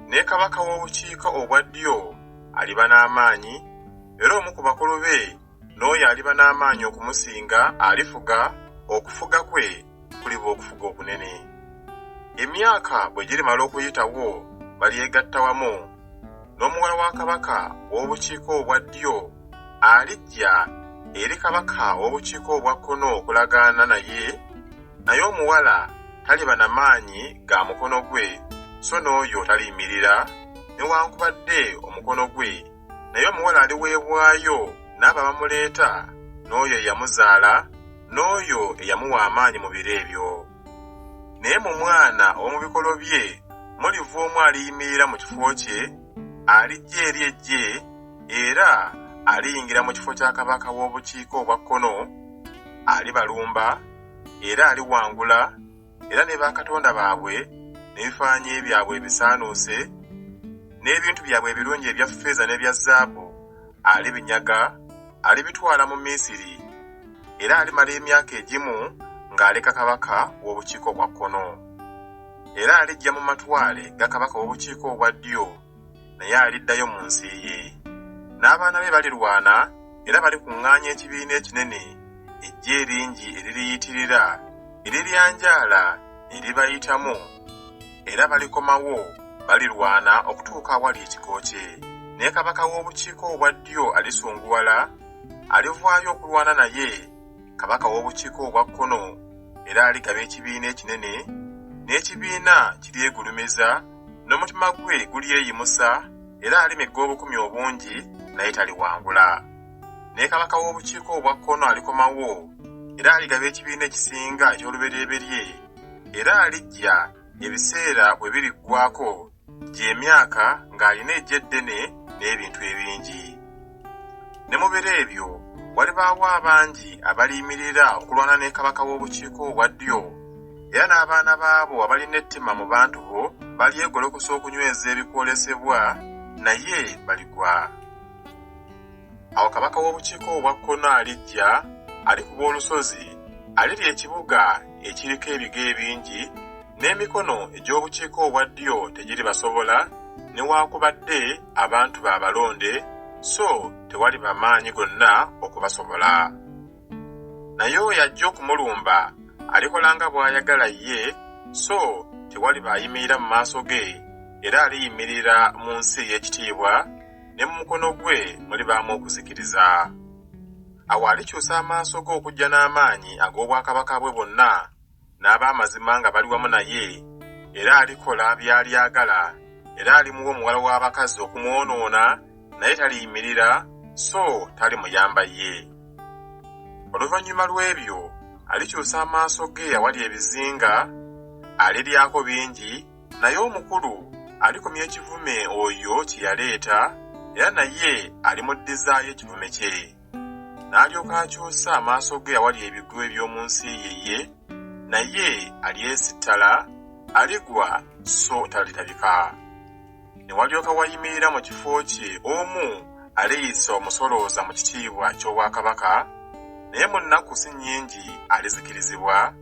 Ne kabaka w'obukiika obwa ddyo aliba n'amaanyi, era omu ku bakulu be n'oyo aliba n'amaanyi okumusinga alifuga, okufuga kwe kuliba okufuga okunene. Emyaka bwe girimala okuyitawo balyegatta wamu, n'omuwala wa kabaka ow'obukiika obwa ddyo alijja eri kabaka ow'obukiika obwa kkono okulagaana naye, naye omuwala taliba na maanyi ga mukono gwe, so n'oyo taliyimirira, newankubadde omukono gwe, naye omuwala aliweebwayo n'abo abamuleeta, n'oyo eyamuzaala, n'oyo eyamuwa amaanyi mu biro ebyo. Naye mu mwana ow'omu bikolo bye muliva omu aliyimirira mu kifo kye, alijja eri eggye, era aliyingira mu kifo kya kabaka w'obukiika obwa kkono, alibalumba, era aliwangula, era ne bakatonda baabwe n'ebifaananyi byabwe ebisaanuuse, n'ebintu byabwe ebirungi ebya ffeeza n'ebya zaabu alibinyaga, alibitwala mu Misiri, era alimala emyaka egimu ng'aleka kabaka w'obukiika obwa kkono. Era alijja mu matwale ga kabaka w'obukiika obwa ddyo, naye aliddayo mu nsi ye. N'abaana be balirwana era balikuŋŋaanya ekibiina ekinene, eggye eringi eririyitirira, eriryanjaala ne libayitamu, era balikomawo Balirwana okutuuka awali ekigo kye. Naye kabaka w'obukiika obwa ddyo alisunguwala, alivaayo okulwana naye, kabaka w'obukiika obwa kkono, era aligaba ekibiina ekinene, n'ekibiina kiryegulumiza, n'omutima gwe gulyeyimusa, era alimegga obukumi obungi, naye taliwangula. Naye kabaka w'obukiika obwa kkono alikomawo, era aligaba ekibiina ekisinga eky'olubereberye, era alijja ebiseera bwe biriggwaako gy'emyaka ng'alina eggye eddene n'ebintu ebingi. Ne mu biro ebyo walibaawo abangi abaliyimirira okulwana ne kabaka w'obukiika obwa ddyo, era n'abaana baabo abalina ettima mu bantu bo balyegolokosa okunyweza ebikwolesebwa, naye baligwa. Awo kabaka w'obukiika obwa kkono alijja, alikuba olusozi, alirya ekibuga ekiriko ebigo ebingi, n'emikono egy'obukiika obwa ddyo tegiribasobola, newaakubadde abantu be abalonde, so tewaliba maanyi gonna okubasobola. Naye oyo ajja okumulumba alikola nga bw'ayagala ye, so tewaliba ayimirira mu maaso ge, era aliyimirira mu nsi ey'ekitiibwa, ne mu mukono gwe mulibaamu okuzikiriza. Awo alikyusa amaaso ge okujja n'amaanyi ag'obwakabaka bwe bwonna, n'ab'amazima nga bali wamu naye, era alikola by'alyagala, era alimuwa omuwala w'abakazi okumwonoona, naye taliyimirira, so talimuyamba ye. Oluvannyuma lw'ebyo alikyusa amaaso ge awali ebizinga, aliryako bingi, naye omukulu alikomya ekivume oyo kye yaleeta, era naye alimuddizaayo ekivume kye. N'alyoka akyusa amaaso ge awali ebigo eby'omu nsi ye ye, naye alyesittala, aligwa so talirabika. Ne walyoka wayimirira mu kifo kye omu aliyisa omusolooza mu kitiibwa ky'obwakabaka, naye mu nnaku si nnyingi alizikirizibwa,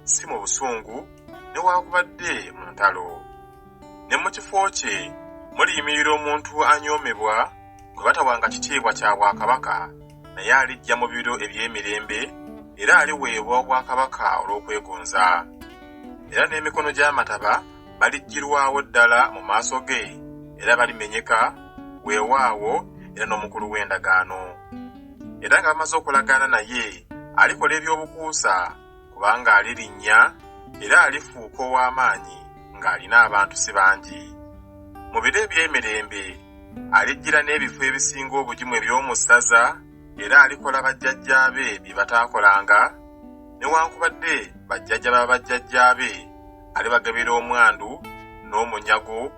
si mu busungu, newaakubadde mu ntalo. Ne mu kifo kye muliyimirira omuntu anyoomebwa, gwe batawanga kitiibwa kya bwakabaka, naye alijja mu biro eby'emirembe, era aliweebwa obwakabaka olw'okwegonza. Era n'emikono gy'amataba baliggyirwawo ddala mu maaso ge, era balimenyeka, weewaawo, era n'omukulu w'endagaano. Era nga bamaze okulagaana naye, alikola eby'obukuusa, kubanga alirinnya era alifuuka ow'amaanyi ng'alina abantu si bangi. Mu biro eby'emirembe alijjira n'ebifo ebisinga obugimu eby'omu ssaza, era alikola bajjajjaabe bye bataakolanga, newankubadde bajjajja ba bajjajjaabe alibagabira omwandu n'omunyago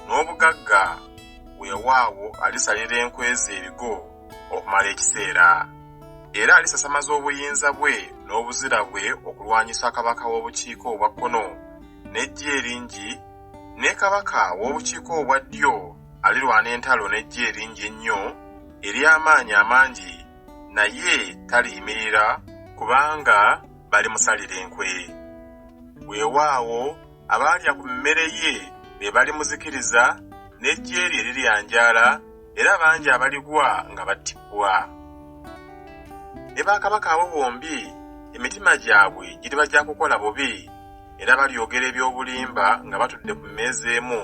n'obugagga, weewaawo alisalira enkwe ze ebigo okumala ekiseera. Era alisasamaza obuyinza bwe n'obuzira bwe okulwanyisa kabaka w'obukiika obwa kkono n'eggye eringi, ne kabaka w'obukiika obwa ddyo alirwana entalo n'eggye eringi ennyo ery'amaanyi amangi, naye taliyimirira, kubanga balimusalira enkwe. Weewaawo abaalya ku mmere ye be balimuzikiriza, n'eggye lye liryanjaala, era bangi abaligwa nga battibwa. Ne bakabaka abo bombi emitima gyabwe giriba gya kukola bubi, era balyogera eby'obulimba nga batudde ku mmeeza emu,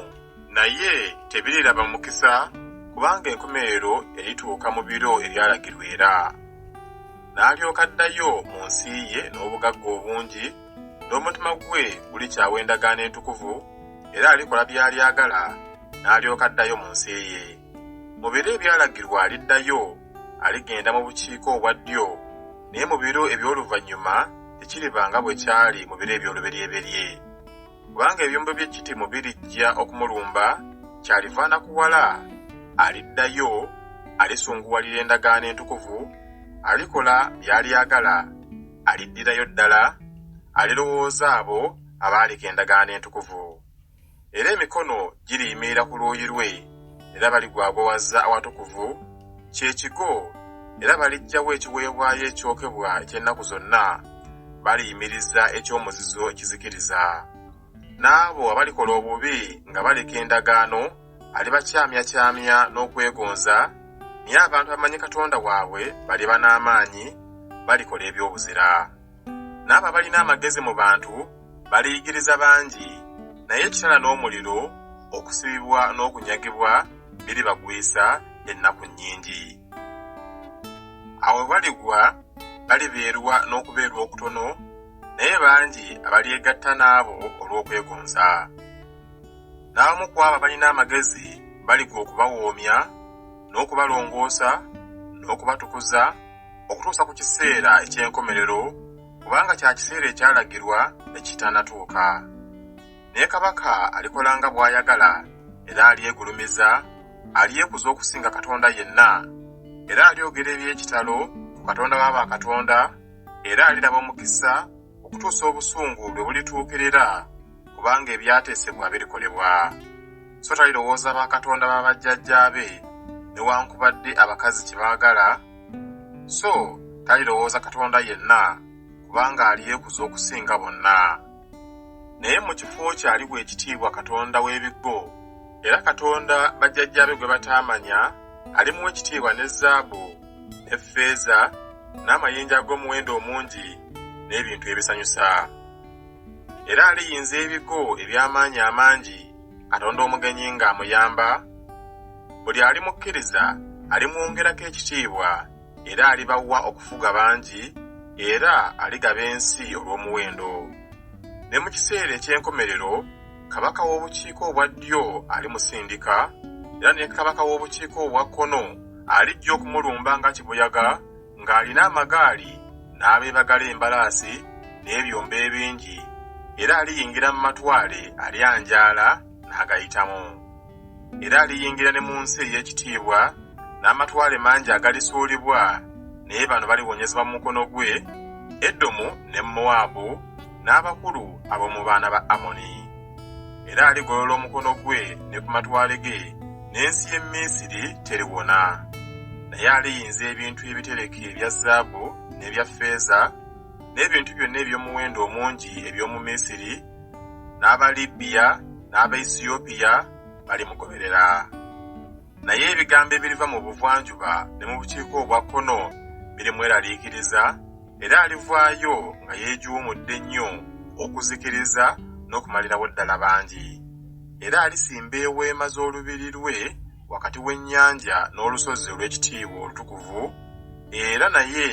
naye tebiriraba mukisa, kubanga enkomerero erituuka mu biro ebyalagirwa era. N'alyoka addayo mu nsi ye n'obugagga obungi, n'omutima gwe gulikyawa endagaano entukuvu, era alikola by'alyagala, n'alyoka addayo mu nsi ye. Mu biro ebyalagirwa aliddayo, aligenda mu bukiika obwa ddyo, naye mu biro eby'oluvannyuma tekiriba nga bwe kyali mu biro eby'oluberyeberye. Kubanga ebyombo by'e Kittimu birijja okumulumba, kyaliva anakuwala, aliddayo, alisunguwalira endagaano entukuvu, alikola by'alyagala, aliddirayo ddala, alirowooza abo abaaleka endagaano entukuvu. Era emikono giriyimirira ku luuyi lwe, era baligwagwawaza awatukuvu, kye kigo, era baliggyawo ekiweebwayo ekyokebwa eky'ennaku zonna, baliyimiriza eky'omuzizo ekizikiriza. N'abo abalikola obubi nga baleka endagaano, alibakyamyakyamya n'okwegonza, naye abantu abamanyi Katonda waabwe baliba n'amaanyi, balikola eby'obuzira. N'abo abalina amagezi mu bantu baliyigiriza bangi, naye ekitala n'omuliro Okusibibwa n'okunyagibwa biribagwisa ennaku nnyingi. Awo bwe baligwa, balibeerwa n'okubeerwa okutono, naye bangi abalyegatta n'abo olw'okwegonza. N'abamu ku abo abalina amagezi baligwa okubawoomya, n'okubalongoosa, n'okubatukuza, okutuusa ku kiseera eky'enkomerero, kubanga kya kiseera ekyalagirwa ekitanatuuka. Naye kabaka alikola nga bw'ayagala, era alyegulumiza, alyekuza okusinga Katonda yenna, era alyogera eby'ekitalo ku Katonda wa bakatonda, era aliraba omukisa okutuusa obusungu lwe bulituukirira, kubanga ebyateesebwa birikolebwa. So talirowooza bakatonda ba bajjajjaabe, newankubadde abakazi kye baagala, so talirowooza Katonda yenna, kubanga alyekuza okusinga bonna. Naye mu kifo kye aliwa ekitiibwa katonda w'ebigo, era Katonda bajjajjaabe gwe bataamanya alimuwa ekitiibwa ne zaabu, ne ffeeza, n'amayinja ag'omuwendo omungi, n'ebintu ebisanyusa. Era aliyinza ebigo eby'amaanyi amangi, Katonda omugenyi ng'amuyamba. Buli alimukkiriza alimwongerako ekitiibwa, era alibawa okufuga bangi, era aligaba ensi olw'omuwendo. Ne mu kiseera eky'enkomerero, kabaka w'obukiika obwa ddyo alimusindika, era ne kabaka w'obukiika obwa kkono alijja okumulumba nga kibuyaga, ng'alina amagaali n'abeebagala embalaasi n'ebyombo ebingi, era aliyingira mu matwale alyanjaala n'agayitamu. Era aliyingira ne mu nsi ey'ekitiibwa, n'amatwale mangi agalisuulibwa, naye bano baliwonyezebwa mu mukono gwe, Edomu ne Mowaabu n'abakulu ab'omu baana ba Amoni. Era aligolola omukono gwe ne ku matwale ge, n'ensi y'e Misiri teriwona. Naye aliyinza ebintu ebitereke ebya zaabu n'ebya ffeeza, n'ebintu byonna eby'omuwendo omungi eby'omu Misiri, n'aba Libiya n'Abaesiyopiya balimugoberera. Naye ebigambo ebiriva mu buvanjuba ne mu bukiika obwa kkono birimweraliikiriza, era alivaayo nga yeejuumudde nnyo okuzikiriza n'okumalirawo ddala bangi. Era alisimba eweema z'olubiri lwe wakati w'ennyanja n'olusozi olw'ekitiibwa olutukuvu, era naye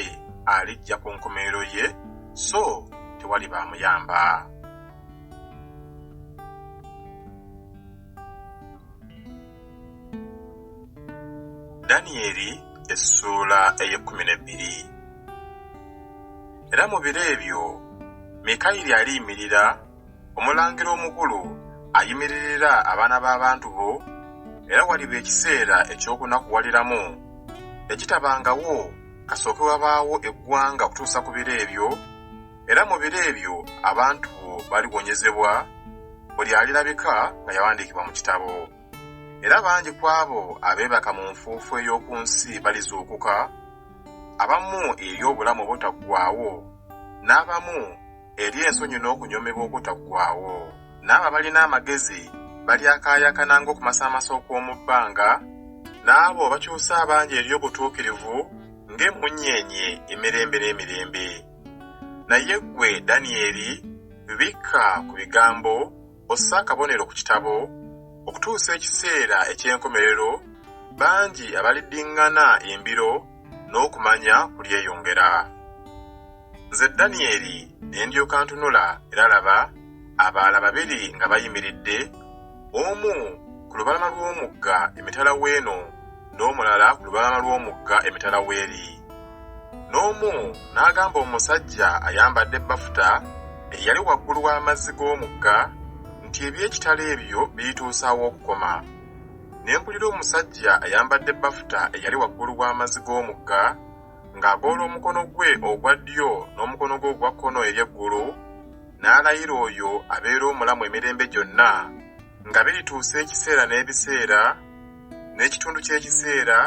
alijja ku nkomerero ye, so tewaliba amuyamba. Danyeri essuula ey'ekkumi n'ebbiri. Era mu biro ebyo Mikayiri aliyimirira, omulangira omukulu ayimiririra abaana b'abantu bo, era waliba ekiseera eky'okunakuwaliramu, ekitabangawo kasooke wabaawo eggwanga okutuusa ku biro ebyo, era mu biro ebyo abantu bo baliwonyezebwa, buli alirabika nga yawandiikibwa mu kitabo. Era bangi ku abo abeebaka mu nfuufu ey'oku nsi balizuukuka, abamu eri obulamu obutaggwaawo, n'abamu eri ensonyi n'okunyoomebwa okutaggwaawo. N'abo abalina amagezi balyakaayakana ng'okumasaamasa okw'omu bbanga, n'abo abakyusa abangi eri obutuukirivu ng'emmunyeenye emirembe n'emirembe. Naye ggwe Danyeri, bikka ku bigambo, osse akabonero ku kitabo, okutuusa ekiseera eky'enkomerero, bangi abaliddiŋŋana embiro n'okumanya kulyeyongera. Nze Danyeri ne ndyoka ntunula, era laba, abalala babiri nga bayimiridde, omu ku lubalama lw'omugga emitala w'eno, n'omulala ku lubalama lw'omugga emitala w'eri. N'omu n'agamba omusajja ayambadde bafuta eyali waggulu w'amazzi g'omugga nti eby'ekitalo ebyo birituusaawo okukoma. Ne mpulira omusajja ayambadde bafuta eyali waggulu w'amazzi g'omugga ng'agolola omukono gwe ogwa ddyo n'omukono gwe ogwa kkono eri eggulu, n'alayira oyo abeera omulamu emirembe gyonna, nga birituusa ekiseera n'ebiseera, n'ekitundu ky'ekiseera,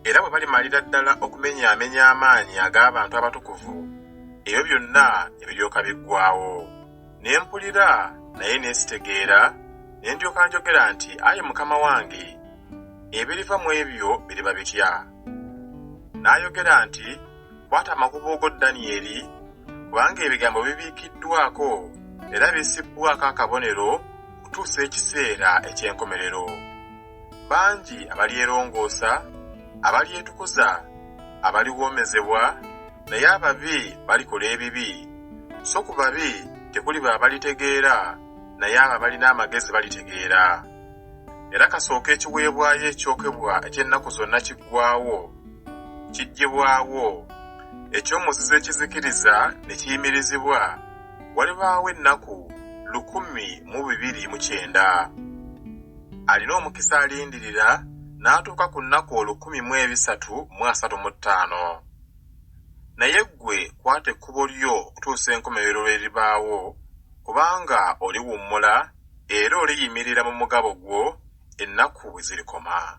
era bwe balimalira ddala okumenyaamenya amaanyi ag'abantu abatukuvu, ebyo byonna ne biryoka biggwaawo. Ne mpulira, naye ne sitegeera, ne ndyoka njogera nti, Ayi Mukama wange, ebiriva mu ebyo biriba bitya? N'ayogera nti, Kwata amakubo go Danyeri, kubanga ebigambo bibikiddwako era bissibbwako akabonero. okutuusa ekiseera eky'enkomerero. Bangi abalyerongoosa, abalyetukuza, abaliwoomezebwa, naye ababi balikola ebibi, so ku babi tekuliba abalitegeera, naye abo abalina amagezi balitegeera. Era kasooka ekiweebwayo ekyokebwa eky'ennaku zonna kiggwaawo, kiggyibwawo, eky'omuzizo ekizikiriza ne kiyimirizibwa, walibaawo ennaku 1290. Alina omukisa alindirira n'atuuka ku nnaku 1335. Naye ggwe kwata ekkubo lyo okutuusa enkomerero lw'eribaawo, kubanga oliwummula era oliyimirira mu mugabo gwo ennaku bwe zirikoma.